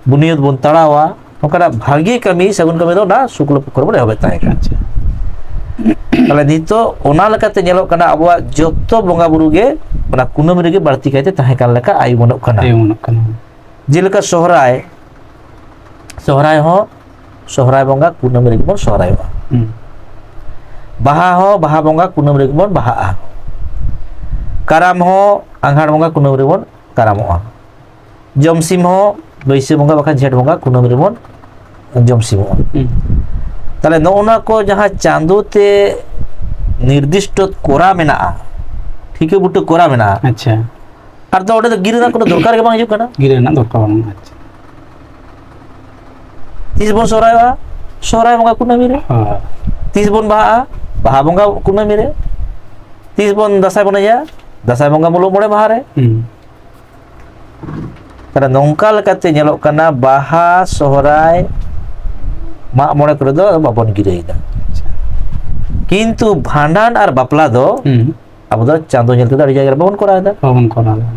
ᱵᱩᱱᱤᱭᱟᱹᱫ ᱵᱚᱱ ᱛᱟᱲᱟᱣᱟ, ᱱᱚᱝᱠᱟᱱᱟᱜ ᱵᱷᱟᱜᱮ ᱠᱟᱹᱢᱤ, ᱥᱟᱹᱜᱩᱱ ᱠᱟᱹᱢᱤ ᱫᱚ ᱚᱱᱟ ᱥᱩᱠᱞᱚ ᱯᱚᱠᱠᱷᱚ ᱨᱮᱵᱚᱱ ᱮᱦᱚᱵᱮᱫ ᱛᱟᱦᱮᱸ ᱠᱟᱱᱟ᱾ ᱟᱪᱪᱷᱟ᱾ ᱛᱟᱦᱞᱮ ᱱᱤᱛᱚᱜ ᱚᱱᱟ ᱞᱮᱠᱟᱛᱮ ᱧᱮᱞᱚᱜ ᱠᱟᱱᱟ, ᱟᱵᱚᱣᱟᱜ ᱡᱚᱛᱚ ᱵᱚᱸᱜᱟ ᱵᱩᱨᱩ ᱜᱮ ᱚᱱᱟ ᱠᱩᱱᱟᱹᱢᱤ ᱨᱮᱜᱮ ᱵᱟᱹᱲᱛᱤ ᱠᱟᱭᱛᱮ ᱛᱟᱦᱮᱸ ᱠᱟᱱ ᱞᱮᱠᱟ ᱟᱭᱩᱢᱟᱹᱱᱚᱜ ᱠᱟᱱᱟ᱾ ᱟᱭᱩᱢᱟᱹᱱᱚᱜ ᱠᱟᱱᱟ᱾ ᱡᱮᱞᱮᱠᱟ ᱥᱚᱦᱨᱟᱭ, ᱥᱚᱦᱨᱟᱭ ᱦᱚᱸ ᱥᱚᱦᱨᱟᱭ ᱵᱚᱸᱜᱟ ᱠᱩᱱᱟᱹᱢᱤ ᱨᱮᱜᱮ ᱵᱚᱱ ᱥᱚᱦᱨᱟᱭᱚᱜᱼᱟ᱾ ᱦᱩᱸ᱾ ᱵᱟᱦᱟ ᱦᱚᱸ ᱵᱟᱦᱟ ᱵᱚᱸᱜᱟ ᱠᱩᱱᱟᱹᱢᱤ ᱨᱮᱜᱮ ᱵᱚᱱ ᱵᱟᱦᱟᱜᱼᱟ᱾ ᱠᱟᱨᱟᱢ ᱦᱚᱸ ᱟᱸᱜᱷᱟᱲ ᱵᱚᱸᱜᱟ ᱠᱩᱱᱟᱹᱢᱤ ᱨᱮᱵᱚᱱ ᱠᱟᱨᱟᱢᱚᱜᱼᱟ᱾ ᱡᱚᱢ ᱥᱤᱢ ᱦᱚᱸ ᱵᱟᱹᱭᱥᱟᱹᱠᱷ ᱵᱚᱸᱜᱟ ᱵᱟᱠᱷᱟᱱ ᱡᱷᱮᱸᱴ ᱵᱚᱸᱜᱟ ᱠᱩᱱᱟᱹᱢᱤ ᱨᱮᱵᱚᱱ ᱡᱚᱢ ᱥᱤᱢᱚᱜᱼᱟ᱾ ᱦᱩᱸ᱾ ᱛᱟᱦᱞᱮ ᱱᱚᱜᱼᱚ ᱱᱚᱣᱟ ᱠᱚ ᱡᱟᱦᱟᱸ ᱪᱟᱸᱫᱳ ᱛᱮ ᱱᱤᱨᱫᱤᱥᱴᱚ ᱠᱚᱨᱟ ᱢᱮᱱᱟᱜᱼᱟ, ᱴᱷᱤᱠᱟᱹ ᱵᱩᱴᱟᱹ ᱠᱚᱨᱟ ᱢᱮᱱᱟᱜᱼᱟ, ᱟᱪᱪᱷᱟ᱾ ᱟᱨ ᱫᱚ ᱚᱸᱰᱮ ᱫᱚ ᱜᱤᱨᱟᱹ ᱨᱮᱱᱟᱜ ᱠᱳᱱᱳ ᱫᱚᱨᱠᱟᱨ ᱜᱮ ᱵᱟᱝ ᱦᱤᱡᱩᱜ ᱠᱟᱱᱟ᱾ ᱜᱤᱨᱟᱹ ᱨᱮᱱᱟᱜ ᱫᱚᱨᱠᱟᱨ ᱵᱟᱹᱱᱩᱜᱼᱟ, ᱟᱪᱪᱷᱟ᱾ ᱛᱤᱥ ᱵᱚᱱ ᱥᱚᱦᱨᱟᱭᱚᱜᱼᱟ? ᱥᱚᱦᱨᱟᱭ ᱵᱚᱸᱜᱟ ᱠᱩᱱᱟᱹᱢᱤ ᱨᱮ᱾ ᱦᱳᱭ᱾ ᱛᱤᱥ ᱵᱚᱱ ᱵᱟᱦᱟᱜᱼᱟ? ᱵᱟᱦᱟ ᱵᱚᱸᱜᱟ ᱠᱩᱱᱟᱹᱢᱤ ᱨᱮ᱾ ᱛᱤᱥ ᱵᱚᱱ ᱫᱟᱸᱥᱟᱭ ᱵᱚᱱ ᱮᱱᱮᱡᱟ? ᱫᱟᱸᱥᱟᱭ ᱵᱚᱸᱜᱟ ᱢᱩᱞᱩᱜ ᱢᱚᱬᱮ ᱢᱟᱦᱟ ᱨᱮ᱾ ᱦᱩᱸ᱾ ᱛᱟᱦᱞᱮ ᱱᱚᱝᱠᱟ ᱞᱮᱠᱟᱛᱮ ᱧᱮᱞᱚᱜ ᱠᱟᱱᱟ, ᱵᱟᱦᱟ, ᱥᱚᱦᱨᱟᱭ, ᱢᱟᱜ ᱢᱚᱬᱮ ᱠᱚᱨᱮ ᱫᱚ ᱵᱟᱵᱚᱱ ᱜᱤᱨᱟᱹᱭᱮᱫᱟ᱾ ᱠᱤᱱᱛᱩ ᱵᱷᱟᱸᱰᱟᱱ ᱟᱨ ᱵᱟᱯᱞᱟ ᱫᱚ ᱦᱩᱸ᱾ ᱟᱵᱚ ᱫᱚ ᱪᱟᱸᱫᱳ ᱧᱮᱞ ᱛᱮᱫᱚ ᱟᱹᱰᱤ ᱡᱟᱭᱜᱟ ᱨᱮ ᱵᱟᱵᱚᱱ ᱠᱚᱨᱟᱣ ᱮᱫᱟ᱾ ᱵᱟᱵᱚᱱ ᱠᱚᱨᱟᱣ ᱮᱫᱟ᱾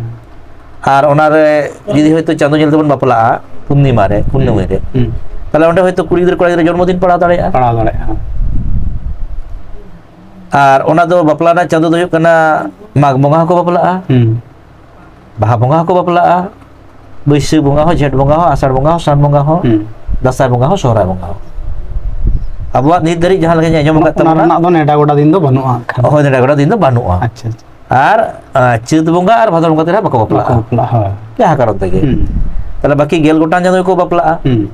ᱟᱨ ᱚᱱᱟᱨᱮ ᱡᱩᱫᱤ ᱦᱚᱭᱛᱳ ᱪᱟᱸᱫᱳ ᱧᱮᱞ ᱛᱮᱵᱚᱱ ᱵᱟᱯᱞᱟᱜᱼᱟ, ᱯᱩᱨᱱᱤᱢᱟ ᱨᱮ, ᱯᱩᱨᱱᱤᱢᱟ ᱨᱮ, ᱦᱩᱸ᱾ ᱛᱟᱦᱞᱮ ᱚᱸᱰᱮ ᱦᱚᱭᱛᱳ ᱠᱩᱲᱤ ᱜᱤᱫᱽᱨᱟᱹ ᱠᱚᱲᱟ ᱜᱤᱫᱽᱨᱟᱹ ᱡᱚᱱᱢᱚ ᱫᱤᱱ ᱯᱟᱲᱟᱣ ᱫᱟᱲᱮᱭᱟᱜᱼᱟ᱾ ᱯᱟᱲᱟᱣ ᱫᱟᱲᱮᱭᱟᱜᱼᱟ᱾ ᱟᱨ ᱚᱱᱟ ᱫᱚ ᱵᱟᱯᱞᱟ ᱨᱮᱱᱟᱜ ᱪᱟᱸᱫᱳ ᱫᱚ ᱦᱩᱭᱩᱜ ᱠᱟᱱᱟ ᱢᱟᱜᱽ ᱵᱚᱸᱜᱟ ᱦᱚᱸᱠᱚ ᱵᱟᱯᱞᱟᱜᱼᱟ, ᱦᱩᱸ᱾ ᱵᱟᱦᱟ ᱵᱚᱸᱜᱟ ᱦᱚᱸᱠᱚ ᱵᱟᱯᱞᱟᱜᱼᱟ, ᱵᱟᱹᱭᱥᱟᱹᱠᱷ ᱵᱚᱸᱜᱟ ᱦᱚᱸ, ᱡᱷᱮᱸᱴ ᱵᱚᱸᱜᱟ ᱦᱚᱸ, ᱟᱥᱟᱲ ᱵᱚᱸᱜᱟ ᱦᱚᱸ, ᱥᱟᱱ ᱵᱚᱸᱜᱟ ᱦᱚᱸ, ᱦᱩᱸ᱾ ᱫᱟᱸᱥᱟᱭ ᱵᱚᱸᱜᱟ ᱦᱚᱸ, ᱥᱚᱦᱨᱟᱭ ᱵᱚᱸᱜᱟ ᱦᱚᱸ᱾ ᱟᱵᱚᱣᱟᱜ ᱱᱤᱛ ᱫᱷᱟᱹᱨᱤᱡ ᱡᱟᱦᱟᱸ ᱞᱮᱠᱟᱧ ᱟᱸᱡᱚᱢ ᱟᱠᱟᱫ ᱚᱱᱟ ᱛᱟᱵᱚᱱᱟ, ᱨᱮᱱᱟᱜ ᱫᱚ ᱱᱮᱰᱟ ᱜᱚᱰᱟ ᱫᱤᱱ ᱫᱚ ᱵᱟᱹᱱᱩᱜᱼᱟ ᱠᱷᱟᱱ᱾ ᱦᱳᱭ, ᱱᱮᱰᱟ ᱜᱚᱰᱟ ᱫᱤᱱ ᱫᱚ ᱵᱟᱹᱱᱩᱜᱼᱟ᱾ ᱟᱪᱪᱷᱟ, ᱟᱪᱪᱷᱟ᱾ ᱟᱨ, ᱟᱸ, ᱪᱟᱹᱛ ᱵᱚᱸᱜᱟ ᱟᱨ ᱵᱷᱟᱫᱚᱨ ᱵᱚᱸᱜᱟ ᱛᱮ ᱵᱟᱠᱚ ᱵᱟᱯᱞᱟᱜᱼᱟ᱾ ᱵᱟᱠᱚ ᱵᱟᱯᱞᱟᱜᱼᱟ, ᱦᱳᱭ᱾ ᱡᱟᱦᱟᱸ ᱠᱟᱨᱚᱱ ᱛᱮᱜᱮ᱾ ᱦᱩᱸ᱾ ᱛᱟᱦᱞᱮ ᱵᱟᱹᱠᱤ ᱜᱮᱞ ᱜᱚᱴᱟᱝ ᱪᱟᱸᱫᱳ ᱜᱮᱠᱚ ᱵᱟᱯᱞᱟᱜᱼᱟ᱾ ᱦᱩᱸ᱾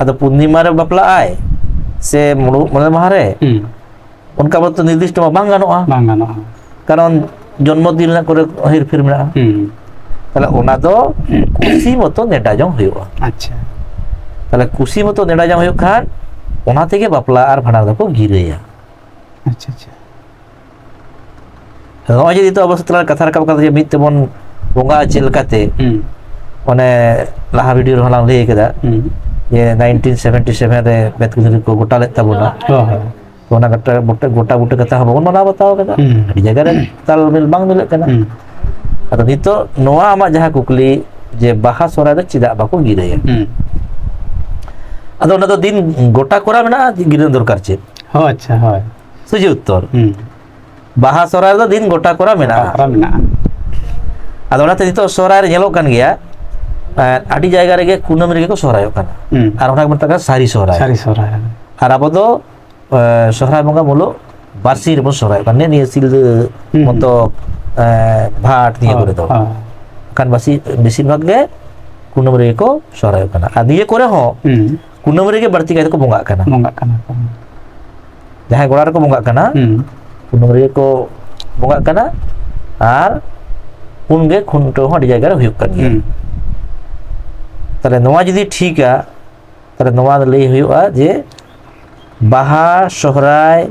ᱟᱫᱚ ᱯᱩᱨᱱᱤᱢᱟ ᱨᱮ ᱵᱟᱯᱞᱟᱜᱼᱟᱭ ᱥᱮ ᱢᱩᱞᱩᱜ ᱢᱚᱬᱮ ᱢᱟᱦᱟ ᱨᱮ? ᱦᱩᱸ᱾ ᱚᱱᱠᱟ ᱢᱚᱛᱚ ᱱᱤᱨᱫᱤᱥᱴᱚ ᱢᱟ ᱵᱟᱝ ᱜᱟᱱᱚᱜᱼᱟ᱾ ᱵᱟᱝ ᱜᱟᱱᱚᱜᱼᱟ᱾ ᱠᱟᱨᱚᱱ ᱡᱚᱱᱢᱚ ᱫᱤᱱ ᱨᱮᱱᱟᱜ ᱠᱚᱨᱮ ᱦᱮᱨᱯᱷᱮᱨ ᱢᱮᱱᱟᱜᱼᱟ᱾ ᱦᱩᱸ᱾ ᱛᱟᱦᱞᱮ ᱚᱱᱟ ᱫᱚ ᱠᱩᱥᱤ ᱢᱚᱛᱚ ᱱᱮᱰᱟ ᱡᱚᱝ ᱦᱩᱭᱩᱜᱼᱟ᱾ ᱟᱪᱪᱷᱟ᱾ ᱛᱟᱦᱞᱮ ᱠᱩᱥᱤ ᱢᱚᱛᱚ ᱱᱮᱰᱟ ᱡᱚᱝ ᱦᱩᱭᱩᱜ ᱠᱷᱟᱱ ᱚᱱᱟ ᱛᱮᱜᱮ ᱵᱟᱯᱞᱟ ᱟᱨ ᱵᱷᱟᱸᱰᱟᱱ ᱫᱚᱠᱚ ᱜᱤᱨᱟᱹᱭᱟ᱾ ᱟᱪᱪᱷᱟ, ᱟᱪᱪᱷᱟ᱾ ᱱᱚᱜᱼᱚᱭ ᱡᱮ ᱱᱤᱛᱚᱜ ᱟᱵᱚ ᱥᱟᱶᱛᱟ ᱨᱮ ᱠᱟᱛᱷᱟ ᱨᱟᱠᱟᱵ ᱠᱟᱱᱟ ᱡᱮ ᱢᱤᱫ ᱛᱮᱵᱚᱱ ᱵᱚᱸᱜᱟᱜᱼᱟ ᱪᱮᱫ ᱞᱮᱠᱟᱛᱮ? ᱦᱩᱸ᱾ ᱚᱱᱮ ᱞᱟᱦᱟ ᱵᱷᱤᱰᱤᱭᱳ ᱨᱮᱦᱚᱸ ᱞᱟᱝ ᱞᱟᱹᱭ ᱠᱮᱫᱟ ᱦᱩᱸ᱾ ᱡᱮ ᱱᱟᱭᱤᱱᱴᱤᱱ ᱥᱮᱵᱷᱮᱱᱴᱤ ᱥᱮᱵᱷᱮᱱ ᱨᱮ ᱵᱮᱛᱠᱩᱸᱫᱽᱨᱤ ᱠᱚ ᱜᱚᱴᱟ ᱞᱮᱫ ᱛᱟᱵᱚᱱᱟ᱾ ᱦᱳᱭ, ᱦᱳᱭ᱾ ᱛᱚ ᱚᱱᱟ ᱜᱚᱴᱟ, ᱜᱚᱴᱟ, ᱜᱚᱴᱟ ᱵᱩᱴᱟᱹ ᱠᱟᱛᱷᱟ ᱦᱚᱸ ᱵᱟᱵᱚᱱ ᱢᱟᱱᱟᱣ ᱵᱟᱛᱟᱣ ᱠᱟᱫᱟ᱾ ᱦᱩᱸ᱾ ᱟᱹᱰᱤ ᱡᱟᱭᱜᱟ ᱨᱮ ᱛᱟᱞᱢᱤᱞ ᱵᱟᱝ ᱢᱤᱞᱟᱹᱜ ᱠᱟᱱᱟ᱾ ᱦᱩᱸ᱾ ᱟᱫᱚ ᱱᱤᱛᱚᱜ ᱱᱚᱣᱟ ᱟᱢᱟᱜ ᱡᱟᱦᱟᱸ ᱠᱩᱠᱞᱤ ᱡᱮ ᱵᱟᱦᱟ ᱥᱚᱦᱨᱟᱭ ᱫᱚ ᱪᱮᱫᱟᱜ ᱵᱟᱠᱚ ᱜᱤᱨᱟᱹᱭᱟ? ᱦᱩᱸ᱾ ᱟᱫᱚ ᱚᱱᱟ ᱫᱚ ᱫᱤᱱ ᱜᱚᱴᱟ ᱠᱚᱨᱟᱣ ᱢᱮᱱᱟᱜᱼᱟ, ᱜᱤᱨᱟᱹ ᱫᱚᱨᱠᱟᱨ ᱪᱮᱫ? ᱦᱳᱭ, ᱟᱪᱪᱷᱟ, ᱦᱳᱭ᱾ ᱥᱚᱡᱷᱮ ᱩᱛᱛᱚᱨ᱾ ᱦᱩᱸ᱾ ᱵᱟᱦᱟ ᱥᱚᱦᱨᱟᱭ ᱨᱮᱫᱚ ᱫᱤᱱ ᱜᱚᱴᱟ ᱠᱚᱨᱟ ᱢᱮᱱᱟᱜᱼᱟ᱾ ᱜᱚᱴᱟ ᱠᱚᱨᱟ ᱢᱮᱱᱟᱜᱼᱟ᱾ ᱟᱫᱚ ᱚᱱᱟᱛᱮ ᱱᱤᱛᱚᱜ ᱥᱚᱦᱨᱟᱭ ᱨᱮ ᱧᱮᱞᱚᱜ ᱠᱟᱱ ᱜᱮᱭᱟ, ᱮᱸ, ᱟᱹᱰᱤ ᱡᱟᱭᱜᱟ ᱨᱮᱜᱮ ᱠᱩᱱᱟᱹᱢᱤ ᱨᱮᱜᱮ ᱠᱚ ᱥᱚᱦᱨᱟᱭᱚᱜ ᱠᱟᱱᱟ᱾ ᱦᱩᱸ᱾ ᱟᱨ ᱚᱱᱟ ᱜᱮ ᱢᱮᱛᱟᱜ ᱠᱟᱱᱟ ᱥᱟᱹᱨᱤ ᱥᱚᱦᱨᱟᱭ᱾ ᱥᱟᱹᱨᱤ ᱥᱚᱦᱨᱟᱭ᱾ ᱟᱨ ᱟᱵᱚ ᱫᱚ, ᱮᱸ, ᱥᱚᱦᱨᱟᱭ ᱵᱚᱸᱜᱟ ᱢᱩᱞᱩᱜ ᱵᱟᱨᱥᱤᱧ ᱨᱮᱵᱚᱱ ᱥᱚᱦᱨᱟᱭᱚᱜ ᱠᱟᱱᱟ᱾ ᱱᱤᱭᱟᱹ ᱥᱤᱞᱫᱟᱹ, ᱦᱩᱸ, ᱦᱩᱸ᱾ ᱢᱚᱛᱚ, ᱮᱸ, ᱵᱷᱟᱴ ᱱᱤᱭᱟᱹ ᱦᱳᱭ, ᱠᱚᱨᱮ ᱫᱚ᱾ ᱦᱳᱭ᱾ ᱠᱷᱟᱱ ᱵᱟᱥᱤ-, ᱵᱮᱥᱤᱨ ᱵᱷᱟᱜᱽ ᱜᱮ ᱠᱩᱱᱟᱹᱢᱤ ᱨᱮᱜᱮ ᱠᱚ ᱥᱚᱦᱨᱟᱭᱚᱜ ᱠᱟᱱᱟ᱾ ᱟᱨ ᱱᱤᱭᱟᱹ ᱠᱚᱨᱮ ᱦᱚᱸ ᱦᱩᱸ᱾ ᱠᱩᱱᱟᱹᱢᱤ ᱨᱮᱜᱮ ᱵᱟᱹᱲᱛᱤ ᱠᱟᱭᱛᱮ ᱠᱚ ᱵᱚᱸᱜᱟᱜ ᱠᱟᱱᱟ᱾ ᱵᱚᱸᱜᱟᱜ ᱠᱟᱱᱟ ᱠᱚ᱾ ᱡᱟᱦᱟᱸᱭ ᱜᱚᱲᱟ ᱨᱮᱠᱚ ᱵᱚᱸᱜᱟᱜ ᱠᱟᱱᱟ, ᱦᱩᱸ᱾ ᱠᱩᱱᱟᱹᱢᱤ ᱨᱮᱜᱮ ᱠᱚ ᱵᱚᱸᱜᱟᱜ ᱠᱟᱱᱟ, ᱟᱨ ᱩᱱᱜᱮ ᱠᱷᱩᱱᱴᱟᱹᱣ ᱦᱚᱸ ᱟᱹᱰᱤ ᱡᱟᱭᱜᱟ ᱨᱮ ᱦᱩᱭᱩᱜ ᱠᱟᱱ ᱜᱮᱭᱟ᱾ ᱦᱩᱸ᱾ ᱛᱟᱦᱞᱮ ᱱᱚᱣᱟ ᱡᱩᱫᱤ ᱴᱷᱤᱠᱟ, ᱛᱟᱦᱞᱮ ᱱᱚᱣᱟ ᱫᱚ ᱞᱟᱹᱭ ᱦᱩᱭᱩᱜᱼᱟ ᱡᱮ ᱵᱟᱦᱟ, ᱥᱚᱦᱨᱟᱭ,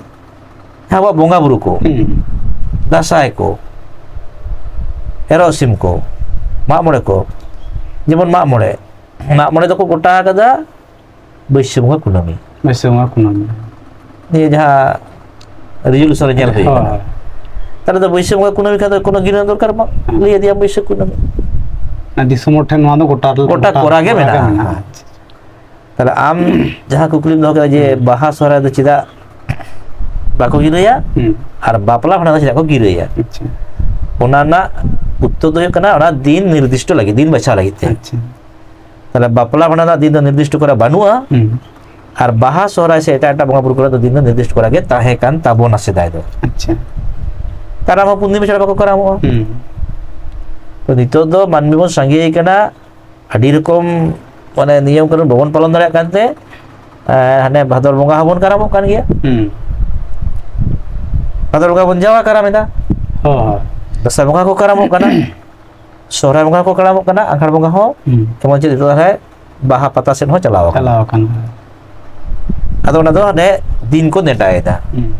ᱟᱵᱚᱣᱟᱜ ᱵᱚᱸᱜᱟ ᱵᱩᱨᱩ ᱠᱚ, ᱦᱩᱸ᱾ ᱫᱟᱸᱥᱟᱭ ᱠᱚ, ᱮᱨᱚᱜ ᱥᱤᱢ ᱠᱚ, ᱢᱟᱜ ᱢᱚᱬᱮ ᱠᱚ, ᱡᱮᱢᱚᱱ ᱢᱟᱜ ᱢᱚᱬᱮ, ᱢᱟᱜ ᱢᱚᱬᱮ ᱫᱚᱠᱚ ᱜᱚᱴᱟ ᱟᱠᱟᱫᱟ ᱵᱟᱹᱭᱥᱟᱹᱠᱷ ᱵᱚᱸᱜᱟ ᱠᱩᱱᱟᱹᱢᱤ᱾ ᱵᱟᱹᱭᱥᱟᱹᱠᱷ ᱵᱚᱸᱜᱟ ᱠᱩᱱᱟᱹᱢᱤ᱾ ᱱᱤᱭᱟᱹ ᱡᱟᱦᱟᱸ resolution ᱨᱮ ᱧᱮᱞ ᱦᱩᱭ ᱠᱟᱱᱟ᱾ ᱦᱳᱭ᱾ ᱛᱟᱦᱞᱮ ᱫᱚ ᱵᱟᱹᱭᱥᱟᱹᱠᱷ ᱵᱚᱸᱜᱟ ᱠᱩᱱᱟᱹᱢᱤ ᱠᱷᱟᱱ ᱫᱚ ᱠᱳᱱᱳ ᱜᱤᱨᱟᱹ ᱫᱚᱨᱠᱟᱨ ᱵᱟᱝ᱾ ᱦᱮᱸ᱾ ᱞᱟᱹᱭ ᱟᱫᱮᱭᱟᱢ ᱵᱟᱹᱭᱥᱟᱹᱠᱷ ᱠᱩᱱᱟᱹᱢᱤ᱾ ᱚᱱᱟ ᱫᱤᱥᱚᱢ ᱦᱚᱲ ᱴᱷᱮᱱ ᱱᱚᱣᱟ ᱫᱚ ᱜᱚᱴᱟ, ᱜᱚᱴᱟ ᱜᱚᱴᱟ ᱠᱚᱨᱟ ᱜᱮ ᱠᱚᱨᱟ ᱜᱮ ᱢᱮᱱᱟᱜᱼᱟ᱾ ᱢᱮᱱᱟᱜᱼᱟ᱾ ᱟᱪᱪᱷᱟ᱾ ᱛᱟᱦᱞᱮ ᱟᱢ ᱡᱟᱦᱟᱸ ᱠᱩᱠᱞᱤᱢ ᱫᱚᱦᱚ ᱠᱮᱫᱟ ᱡᱮ ᱦᱩᱸ᱾ ᱵᱟᱦᱟ ᱥᱚᱦᱨᱟᱭ ᱫᱚ ᱪᱮᱫᱟᱜ ᱵᱟᱠᱚ ᱜᱤᱨᱟᱹᱭᱟ ᱦᱩᱸ᱾ ᱟᱨ ᱵᱟᱯᱞᱟ ᱵᱷᱟᱸᱰᱟᱱ ᱫᱚ ᱪᱮᱫᱟᱜ ᱠᱚ ᱜᱤᱨᱟᱹᱭᱟ? ᱟᱪᱪᱷᱟ᱾ ᱚᱱᱟ ᱨᱮᱱᱟᱜ ᱩᱛᱛᱚᱨ ᱫᱚ ᱦᱩᱭᱩᱜ ᱠᱟᱱᱟ ᱚᱱᱟ ᱫᱤᱱ ᱱᱤᱨᱫᱤᱥᱴᱚ ᱞᱟᱹᱜᱤᱫ, ᱫᱤᱱ ᱵᱟᱪᱷᱟᱣ ᱞᱟᱹᱜᱤᱫ ᱛᱮ᱾ ᱟᱪᱪᱷᱟ᱾ ᱛᱟᱦᱞᱮ ᱵᱟᱯᱞᱟ ᱵᱷᱟᱸᱰᱟᱱ ᱨᱮᱱᱟᱜ ᱫᱤᱱ ᱫᱚ ᱱᱤᱨᱫᱤᱥᱴᱚ ᱠᱚᱨᱟ ᱵᱟᱹᱱᱩᱜᱼᱟ᱾ ᱦᱩᱸ᱾ ᱟᱨ ᱵᱟᱦᱟ ᱥᱚᱦᱨᱟᱭ ᱥᱮ ᱮᱴᱟᱜ ᱮᱴᱟᱜ ᱵᱚᱸᱜᱟ ᱵᱩᱨᱩ ᱠᱚᱨᱮ ᱫᱚ ᱫᱤᱱ ᱫᱚ ᱱᱤᱨᱫᱤᱥᱴᱚ ᱠᱚᱨᱟ ᱜᱮ ᱛᱟᱦᱮᱸ ᱠᱟᱱ ᱛᱟᱵᱚᱱᱟ ᱥᱮᱫᱟᱭ ᱫᱚ᱾ ᱟᱪᱪᱷᱟ᱾ ᱠᱟᱨᱟᱢ ᱦᱚᱸ ᱯᱩᱱ ᱫᱤᱱ ᱪᱷᱟᱲᱟ ᱵᱟᱠᱚ ᱠᱟᱨᱟᱢᱚᱜᱼᱟ᱾ ᱦᱩᱸ᱾ ᱛᱚ ᱱᱤᱛᱚᱜ ᱫᱚ ᱢᱟᱹᱱᱢᱤ ᱵᱚᱱ ᱥᱟᱸᱜᱮ ᱟᱠᱟᱱᱟ, ᱟᱹᱰᱤ ᱨᱚᱠᱚᱢ ᱢᱟᱱᱮ ᱱᱤᱭᱚᱢ ᱠᱟᱹᱱᱩᱱ ᱵᱟᱵᱚᱱ ᱯᱟᱞᱚᱱ ᱫᱟᱲᱮᱭᱟᱜ ᱠᱟᱱᱛᱮ, ᱮᱸ, ᱦᱟᱱᱮ ᱵᱷᱟᱫᱚᱨ ᱵᱚᱸᱜᱟ ᱦᱚᱸᱵᱚᱱ ᱠᱟᱨᱟᱢᱚᱜ ᱠᱟᱱ ᱜᱮᱭᱟ᱾ ᱦᱩᱸ᱾ ᱵᱷᱟᱫᱚᱨ ᱵᱚᱸᱜᱟ ᱵᱚᱱ ᱡᱟᱣᱟ ᱠᱟᱨᱟᱢ ᱮᱫᱟ᱾ ᱦᱳᱭ᱾ ᱫᱟᱸᱥᱟᱭ ᱵᱚᱸᱜᱟ ᱠᱚ ᱠᱟᱨᱟᱢᱚᱜ ᱠᱟᱱᱟ᱾ ᱥᱚᱦᱨᱟᱭ ᱵᱚᱸᱜᱟ ᱦᱚᱸᱠᱚ ᱠᱟᱨᱟᱢᱚᱜ ᱠᱟᱱᱟ, ᱟᱸᱜᱷᱟᱲ ᱵᱚᱸᱜᱟ ᱦᱚᱸ᱾ ᱦᱩᱸ᱾ ᱮᱢᱚᱱ ᱪᱮᱫ ᱱᱤᱛᱚᱜ ᱫᱚ ᱦᱟᱱᱮ ᱵᱟᱦᱟ ᱯᱟᱛᱟ ᱥᱮᱫ ᱦᱚᱸ ᱪᱟᱞᱟᱣ ᱟᱠᱟᱱᱟ᱾ ᱪᱟᱞᱟᱣ ᱟᱠᱟᱱᱟ᱾ ᱟᱫᱚ ᱚᱱᱟ ᱫᱚ ᱦᱟᱱᱮ ᱫᱤᱱ ᱠᱚ ᱱᱮᱰᱟᱭᱮᱫᱟ᱾ ᱦᱩᱸ᱾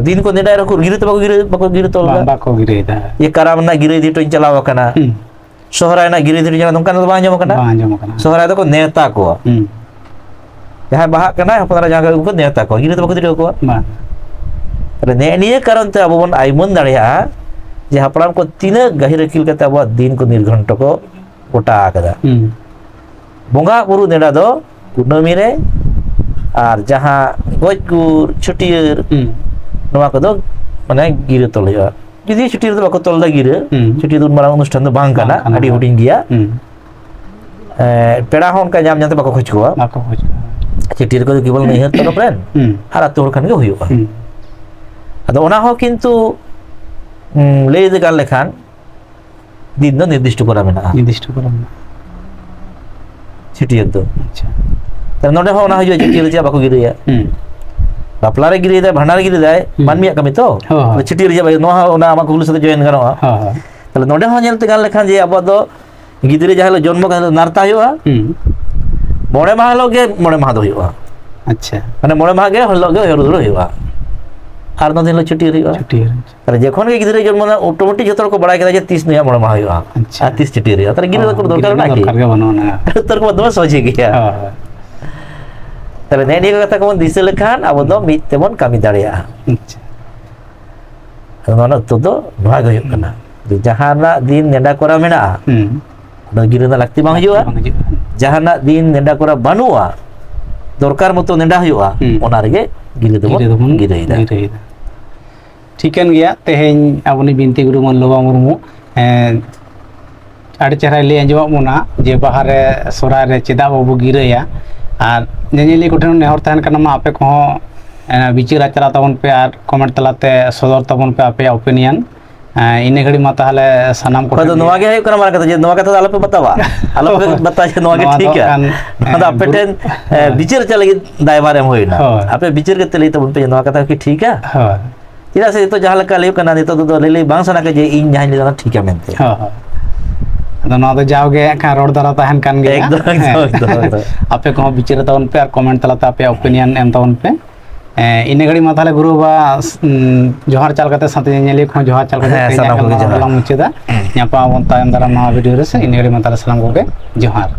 ᱫᱤᱱ ᱠᱚ ᱱᱮᱰᱟᱭ ᱨᱮᱦᱚᱸ ᱠᱚ ᱜᱤᱨᱟᱹ ᱛᱚ ᱵᱟᱠᱚ ᱜᱤᱨᱟᱹ, ᱵᱟᱠᱚ ᱜᱤᱨᱟᱹ ᱛᱚᱞ ᱵᱟᱝ, ᱮᱫᱟ᱾ ᱵᱟᱠᱚ ᱜᱤᱨᱟᱹᱭᱮᱫᱟ᱾ ᱡᱮ ᱠᱟᱨᱟᱢ ᱨᱮᱱᱟᱜ ᱜᱤᱨᱟᱹ ᱤᱫᱤ ᱦᱚᱴᱚᱧ ᱪᱟᱞᱟᱣ ᱟᱠᱟᱱᱟ᱾ ᱦᱩᱸ᱾ ᱥᱚᱦᱨᱟᱭ ᱨᱮᱱᱟᱜ ᱜᱤᱨᱟᱹ ᱤᱫᱤ ᱦᱚᱴᱚᱧ ᱪᱟᱞᱟᱣ, ᱱᱚᱝᱠᱟᱱᱟᱜ ᱫᱚ ᱵᱟᱝ ᱟᱸᱡᱚᱢ ᱟᱠᱟᱱᱟ᱾ ᱵᱟᱝ ᱟᱸᱡᱚᱢ ᱟᱠᱟᱱᱟ᱾ ᱥᱚᱦᱨᱟᱭ ᱫᱚᱠᱚ ᱱᱮᱣᱛᱟ ᱠᱚᱣᱟ᱾ ᱦᱩᱸ᱾ ᱡᱟᱦᱟᱸᱭ ᱵᱟᱦᱟᱜ ᱠᱟᱱᱟᱭ, ᱦᱚᱯᱚᱱ ᱮᱨᱟ ᱡᱟᱶᱟᱭ ᱠᱚ ᱱᱮᱣᱛᱟ ᱠᱚᱣᱟ, ᱜᱤᱨᱟᱹ ᱫᱚ ᱵᱟᱠᱚ ᱤᱫᱤ ᱦᱚᱴᱚ ᱟᱠᱚᱣᱟ᱾ ᱵᱟᱝ᱾ ᱛᱟᱦᱞᱮ ᱱᱮᱜᱼᱮ ᱱᱤᱭᱟᱹ ᱠᱟᱨᱚᱱ ᱛᱮ ᱟᱵᱚ ᱵᱚᱱ ᱟᱭᱢᱟᱹᱱ ᱫᱟᱲᱮᱭᱟᱜᱼᱟ ᱡᱮ ᱦᱟᱯᱲᱟᱢ ᱠᱚ ᱛᱤᱱᱟᱹᱜ ᱜᱟᱹᱦᱤᱨ ᱟᱹᱠᱤᱞ ᱠᱟᱛᱮ ᱟᱵᱚᱣᱟᱜ ᱫᱤᱱ ᱠᱚ ᱱᱤᱨᱜᱷᱚᱱᱴᱚ ᱠᱚ ᱜᱚᱴᱟ ᱟᱠᱟᱫᱟ᱾ ᱦᱩᱸ᱾ ᱵᱚᱸᱜᱟ ᱵᱩᱨᱩ ᱱᱮᱰᱟ ᱫᱚ ᱠᱩᱱᱟᱹᱢᱤ ᱨᱮ, ᱟᱨ ᱡᱟᱦᱟᱸ ᱜᱚᱡ ᱜᱩᱨ, ᱪᱷᱟᱹᱴᱭᱟᱹᱨ, ᱦᱩᱸ᱾ ᱱᱚᱣᱟ ᱠᱚᱫᱚ ᱢᱟᱱᱮ ᱜᱤᱨᱟᱹ ᱛᱚᱞ ᱦᱩᱭᱩᱜᱼᱟ᱾ ᱡᱩᱫᱤ ᱪᱷᱟᱹᱴᱭᱟᱹᱨ ᱫᱚ ᱵᱟᱠᱚ ᱛᱚᱞ ᱮᱫᱟ ᱜᱤᱨᱟᱹ, ᱦᱩᱸ᱾ ᱪᱷᱟᱹᱴᱭᱟᱹᱨ ᱫᱚ ᱩᱱ ᱢᱟᱨᱟᱝ ᱚᱱᱩᱥᱴᱷᱟᱱ ᱫᱚ ᱵᱟᱝ ᱠᱟᱱᱟ, ᱵᱟᱝ ᱠᱟᱱᱟ᱾ ᱟᱹᱰᱤ ᱦᱩᱰᱤᱧ ᱜᱮᱭᱟ᱾ ᱦᱩᱸ᱾ ᱮ, ᱯᱮᱲᱟ ᱦᱚᱸ ᱚᱱᱠᱟ ᱧᱟᱢ ᱧᱟᱢ ᱛᱮ ᱵᱟᱠᱚ ᱠᱷᱚᱡᱽ ᱠᱚᱣᱟ᱾ ᱵᱟᱠᱚ ᱠᱷᱚᱡᱽ ᱠᱚᱣᱟ᱾ ᱪᱷᱟᱹᱴᱭᱟᱹᱨ ᱠᱚᱫᱚ ᱠᱮᱵᱚᱞ ᱱᱟᱹᱭᱦᱟᱹᱨ ᱛᱚᱨᱚᱯ ᱨᱮᱱ ᱦᱩᱸ᱾ ᱟᱨ ᱟᱹᱛᱩ ᱦᱚᱲ ᱠᱷᱟᱱ ᱜᱮ ᱦᱩᱭᱩᱜᱼᱟ᱾ ᱦᱩᱸ᱾ ᱟᱫᱚ ᱚᱱᱟ ᱦᱚᱸ ᱠᱤᱱᱛᱩ, ᱩᱸ, ᱞᱟᱹᱭ ᱤᱫᱤ ᱜᱟᱱ ᱞᱮᱠᱷᱟᱱ ᱫᱤᱱ ᱫᱚ ᱱᱤᱨᱫᱤᱥᱴᱚ ᱠᱚᱨᱟ ᱢᱮᱱᱟᱜᱼᱟ᱾ ᱱᱤᱨᱫᱤᱥᱴᱚ ᱠᱚᱨᱟ ᱢᱮᱱᱟᱜᱼᱟ᱾ ᱪᱷᱟᱹᱴᱭᱟᱹᱨ ᱫᱚ᱾ ᱟᱪᱪᱷᱟ᱾ ᱛᱟᱦᱞᱮ ᱱᱚᱰᱮ ᱦᱚᱸ ᱚᱱᱟ ᱦᱤᱡᱩᱜᱼᱟ, ᱪᱷᱟᱹᱴᱭᱟᱹᱨ ᱨᱮ ᱪᱮᱫᱟᱜ ᱵᱟᱠᱚ ᱜᱤᱨᱟᱹᱭᱟ? ᱦᱩᱸ᱾ ᱵᱟᱯᱞᱟ ᱨᱮ ᱜᱤᱨᱟᱹᱭᱮᱫᱟᱭ, ᱵᱷᱟᱸᱰᱟᱱ ᱨᱮ ᱜᱤᱨᱟᱹᱭᱮᱫᱟᱭ, ᱦᱩᱸ᱾ ᱢᱟᱹᱱᱢᱤᱭᱟᱜ ᱠᱟᱹᱢᱤ ᱛᱚ᱾ ᱦᱳᱭ, ᱦᱳᱭ᱾ ᱛᱟᱦᱞᱮ ᱪᱷᱟᱹᱴᱭᱟᱹᱨ ᱨᱮ ᱪᱮᱫᱟᱜ ᱵᱟᱭ-, ᱱᱚᱣᱟ ᱦᱚᱸ ᱚᱱᱟ ᱟᱢᱟᱜ ᱠᱩᱠᱞᱤ ᱥᱟᱛᱮ join ᱜᱟᱱᱚᱜᱼᱟ᱾ ᱦᱳᱭ, ᱦᱳᱭ᱾ ᱛᱟᱦᱞᱮ ᱱᱚᱰᱮ ᱦᱚᱸ ᱧᱮᱞ ᱛᱮ ᱜᱟᱱ ᱞᱮᱠᱷᱟᱱ ᱡᱮ ᱟᱵᱚᱣᱟᱜ ᱫᱚ ᱜᱤᱫᱽᱨᱟᱹ ᱡᱟᱦᱟᱸ ᱦᱤᱞᱳᱜ ᱡᱚᱱᱢᱚ ᱠᱟᱛᱮ ᱱᱟᱨᱛᱟ ᱦᱩᱭᱩᱜᱼᱟ, ᱦᱩᱸ᱾ ᱢᱚᱬᱮ ᱢᱟᱦᱟ ᱦᱤᱞᱳᱜ ᱜᱮ ᱢᱚᱬᱮ ᱢᱟᱦᱟ ᱫᱚ ᱦᱩᱭᱩᱜᱼᱟ᱾ ᱟᱪᱪᱷᱟ᱾ ᱢᱟᱱᱮ ᱢᱚᱬᱮ ᱢᱟᱦᱟ ᱜᱮ ᱦᱤᱞᱳᱜ ᱜᱮ ᱦᱩᱭᱩᱜᱼᱟ᱾ ᱟᱨ ᱫᱤᱱ ᱦᱤᱞᱳᱜ ᱪᱷᱟᱹᱴᱭᱟᱹᱨ ᱦᱩᱭᱩᱜᱼᱟ᱾ ᱪᱷᱟᱹᱴᱭᱟᱹᱨ᱾ ᱛᱟᱦᱞᱮ ᱡᱚᱠᱷᱚᱱ ᱜᱮ ᱜᱤᱫᱽᱨᱟᱹ ᱡᱚᱱᱢᱚ ᱮᱱᱟ, automatic ᱡᱚᱛᱚ ᱦᱚᱲ ᱠᱚ ᱵᱟᱲᱟᱭ ᱠᱮᱫᱟ ᱡᱮ ᱛᱤᱥ ᱱᱩᱭᱟᱜ ᱢᱚᱬᱮ ᱢᱟᱦᱟ ᱦᱩᱭᱩᱜᱼᱟ᱾ ᱟᱪᱪᱷᱟ᱾ ᱟᱨ ᱛᱤᱥ ᱪᱷᱟᱹᱴᱭᱟᱹᱨ ᱦᱩᱭᱩᱜᱼᱟ᱾ ᱛᱟᱦᱞᱮ ᱜᱤᱨᱟᱹ ᱫᱚ ᱠᱳᱱᱳ ᱫᱚᱨᱠᱟᱨ ᱜᱤᱨᱟᱹ ᱢᱮᱱᱟᱜᱼᱟ ᱠᱤ? ᱫᱚᱨᱠᱟᱨ ᱜᱮ ᱵᱟᱹᱱᱩᱜ ᱟᱱᱟ᱾ ᱩᱛᱛᱚᱨ ᱠᱚᱢᱟ ᱫᱚᱢᱮ ᱥᱚᱦᱚᱡᱮ ᱜᱮᱭᱟ᱾ ᱦᱳᱭ, ᱦᱳᱭ᱾ ᱛᱟᱦᱞᱮ ᱱᱮᱜᱼᱮ ᱱᱤᱭᱟᱹ ᱠᱚ ᱠᱟᱛᱷᱟ ᱠᱚᱵᱚᱱ ᱫᱤᱥᱟᱹ ᱞᱮᱠᱷᱟᱱ ᱟᱵᱚ ᱫᱚ ᱢᱤᱫ ᱛᱮᱵᱚᱱ ᱠᱟᱹᱢᱤ ᱫᱟᱲᱮᱭᱟᱜᱼᱟ᱾ ᱟᱪᱪᱷᱟ᱾ ᱟᱫᱚ ᱱᱚᱣᱟ ᱨᱮᱱᱟᱜ ᱩᱛᱛᱚᱨ ᱫᱚ ᱱᱚᱣᱟ ᱜᱮ ᱦᱩᱭᱩᱜ ᱠᱟᱱᱟ᱾ ᱡᱮ ᱡᱟᱦᱟᱱᱟᱜ ᱫᱤᱱ ᱱᱮᱰᱟ ᱠᱚᱨᱟ ᱢᱮᱱᱟᱜᱼᱟ, ᱦᱩᱸ᱾ ᱚᱱᱟ ᱜᱤᱨᱟᱹ ᱨᱮᱱᱟᱜ ᱞᱟᱹᱠᱛᱤ ᱵᱟᱝ ᱦᱩᱭᱩᱜᱼᱟ᱾ ᱵᱟᱝ ᱦᱤᱡᱩᱜᱼᱟ᱾ ᱡᱟᱦᱟᱱᱟᱜ ᱫᱤᱱ ᱱᱮᱰᱟ ᱠᱚᱨᱟ ᱵᱟᱹᱱᱩᱜᱼᱟ, ᱫᱚᱨᱠᱟᱨ ᱢᱚᱛᱚ ᱱᱮᱰᱟ ᱦᱩᱭᱩᱜᱼᱟ, ᱦᱩᱸ᱾ ᱚᱱᱟ ᱨᱮᱜᱮ ᱜᱤᱨᱟᱹ ᱫᱚᱵᱚᱱ ᱜᱤᱨᱟᱹ ᱫᱚᱵᱚᱱ ᱜᱤᱨᱟᱹᱭᱮᱫᱟ᱾ ᱜᱤᱨᱟᱹᱭᱮᱫᱟ᱾ ᱴᱷᱤᱠᱟᱹᱱ ᱜᱮᱭᱟ, ᱛᱮᱦᱮᱧ ᱟᱵᱚᱱᱤᱡ ᱵᱤᱱᱛᱤ ᱜᱩᱨᱩ ᱢᱟᱹᱱᱞᱚᱵᱟ ᱢᱩᱨᱢᱩ, ᱮᱸ, ᱟᱹᱰᱤ ᱪᱮᱦᱨᱟᱭ ᱞᱟᱹᱭ ᱟᱸᱡᱚᱢᱟᱫ ᱵᱚᱱᱟ ᱡᱮ ᱵᱟᱦᱟ ᱨᱮ, ᱥᱚᱦᱨᱟᱭ ᱨᱮ ᱪᱮᱫᱟᱜ ᱵᱟᱵᱚ ᱜᱤᱨᱟᱹᱭᱟ᱾ ᱟᱨ ᱧᱮᱧᱮᱞᱤᱭᱟᱹ ᱠᱚᱴᱷᱮᱱ ᱱᱮᱦᱚᱨ ᱛᱟᱦᱮᱱ ᱠᱟᱱᱟ, ᱢᱟ ᱟᱯᱮ ᱠᱚᱦᱚᱸ, ᱮᱸ, ᱵᱤᱪᱟᱹᱨ ᱟᱪᱟᱨᱟ ᱛᱟᱵᱚᱱ ᱯᱮ ᱟᱨ comment ᱛᱟᱞᱟᱛᱮ ᱥᱚᱫᱚᱨ ᱛᱟᱵᱚᱱ ᱯᱮ ᱟᱯᱮᱭᱟᱜ opinion᱾ ᱮᱸ, ᱤᱱᱟᱹ ᱜᱷᱟᱹᱲᱤᱡ ᱢᱟ ᱛᱟᱦᱚᱞᱮ ᱥᱟᱱᱟᱢ ᱚᱠᱚᱭ ᱫᱚ ᱠᱚᱴᱷᱮᱱ ᱱᱚᱣᱟ ᱫᱚ ᱴᱷᱤᱠᱟ᱾ ᱠᱷᱟᱱ, ᱱᱚᱣᱟ ᱫᱚ ᱮᱸ, ᱟᱯᱮ ᱴᱷᱮᱱ, ᱮᱸ, ᱦᱳᱭ᱾ ᱵᱤᱪᱟᱹᱨ ᱪᱟᱞ ᱞᱟᱹᱜᱤᱫ ᱫᱟᱭᱵᱷᱟᱨ ᱮᱢ ᱦᱩᱭᱱᱟ᱾ ᱦᱳᱭ᱾ ᱟᱯᱮ ᱵᱤᱪᱟᱹᱨ ᱠᱟᱛᱮ ᱞᱟᱹᱭ ᱛᱟᱵᱚᱱ ᱯᱮ ᱡᱮ ᱱᱚᱣᱟ ᱠᱟᱛᱷᱟ ᱠᱤ ᱴᱷᱤᱠᱟ? ᱦᱳᱭ᱾ ᱪᱮᱫᱟᱜ ᱥᱮ ᱱᱤᱛᱚᱜ ᱡᱟᱦᱟᱸ ᱞᱮᱠᱟ ᱞᱟᱹᱭ ᱦᱩᱭᱩᱜ ᱠᱟᱱᱟ, ᱱᱤᱛᱚᱜ ᱫᱚ ᱞᱟᱹᱭ, ᱞᱟᱹᱭ ᱵᱟᱝ ᱥᱟᱱᱟ ᱠᱚᱣᱟ ᱡᱮ ᱤᱧ ᱡᱟᱦᱟᱸᱧ ᱞᱟᱹᱭ ᱫᱟ ᱚᱱᱟ ᱴᱷᱤᱠᱟ ᱢᱮᱱᱛᱮ᱾ ᱦᱳᱭ, ᱦᱳᱭ᱾ ᱟᱫᱚ ᱱᱚᱣᱟ ᱫᱚ ᱡᱟᱣᱜᱮ ᱮᱱᱠᱷᱟᱱ ᱨᱚᱲ ᱫᱟᱨᱟ ᱛᱟᱦᱮᱱ ᱠᱟᱱ ᱜᱮᱭᱟ᱾ ᱮᱠᱫᱚᱢ, ᱮᱠᱫᱚᱢ, ᱦᱮᱸ᱾ ᱮᱠᱫᱚᱢ, ᱮᱠᱫᱚᱢ᱾ ᱟᱯᱮ ᱠᱚᱦᱚᱸ ᱵᱤᱪᱟᱹᱨ ᱛᱟᱵᱚᱱ ᱯᱮ ᱟᱨ comment ᱛᱟᱞᱟᱛᱮ ᱟᱯᱮᱭᱟᱜ opinion ᱮᱢ ᱛᱟᱵᱚᱱ ᱯᱮ᱾ ᱮᱸ, ᱤᱱᱟᱹ ᱜᱷᱟᱹᱲᱤᱡ ᱢᱟ ᱛᱟᱦᱚᱞᱮ ᱜᱩᱨᱩ ᱵᱟᱵᱟ, ᱩᱸ, ᱡᱚᱦᱟᱨ ᱪᱟᱞ ᱠᱟᱛᱮ ᱥᱟᱶᱛᱮ ᱧᱮᱧᱮᱞᱤᱭᱟᱹ ᱠᱚᱦᱚᱸ ᱡᱚᱦᱟᱨ ᱪᱟᱞ ᱠᱟᱛᱮ ᱦᱮᱸ, ᱛᱮᱦᱮᱧᱟᱜ ᱥᱟᱱᱟᱢ ᱠᱚᱜᱮ ᱜᱟᱞᱢᱟᱨᱟᱣ ᱡᱚᱦᱟᱨ᱾ ᱫᱚᱞᱟᱝ ᱢᱩᱪᱟᱹᱫᱟ᱾ ᱧᱟᱯᱟᱢ ᱟᱵᱚᱱ ᱛᱟᱭᱚᱢ ᱫᱟᱨᱟᱢ ᱱᱟᱣᱟ video ᱨᱮ᱾ ᱥᱮ ᱤᱱᱟᱹ ᱜᱷᱟᱹᱲᱤᱡ ᱢᱟ ᱛᱟᱦᱚᱞᱮ ᱥᱟᱱᱟᱢ ᱠᱚᱜᱮ ᱡᱚᱦᱟᱨ᱾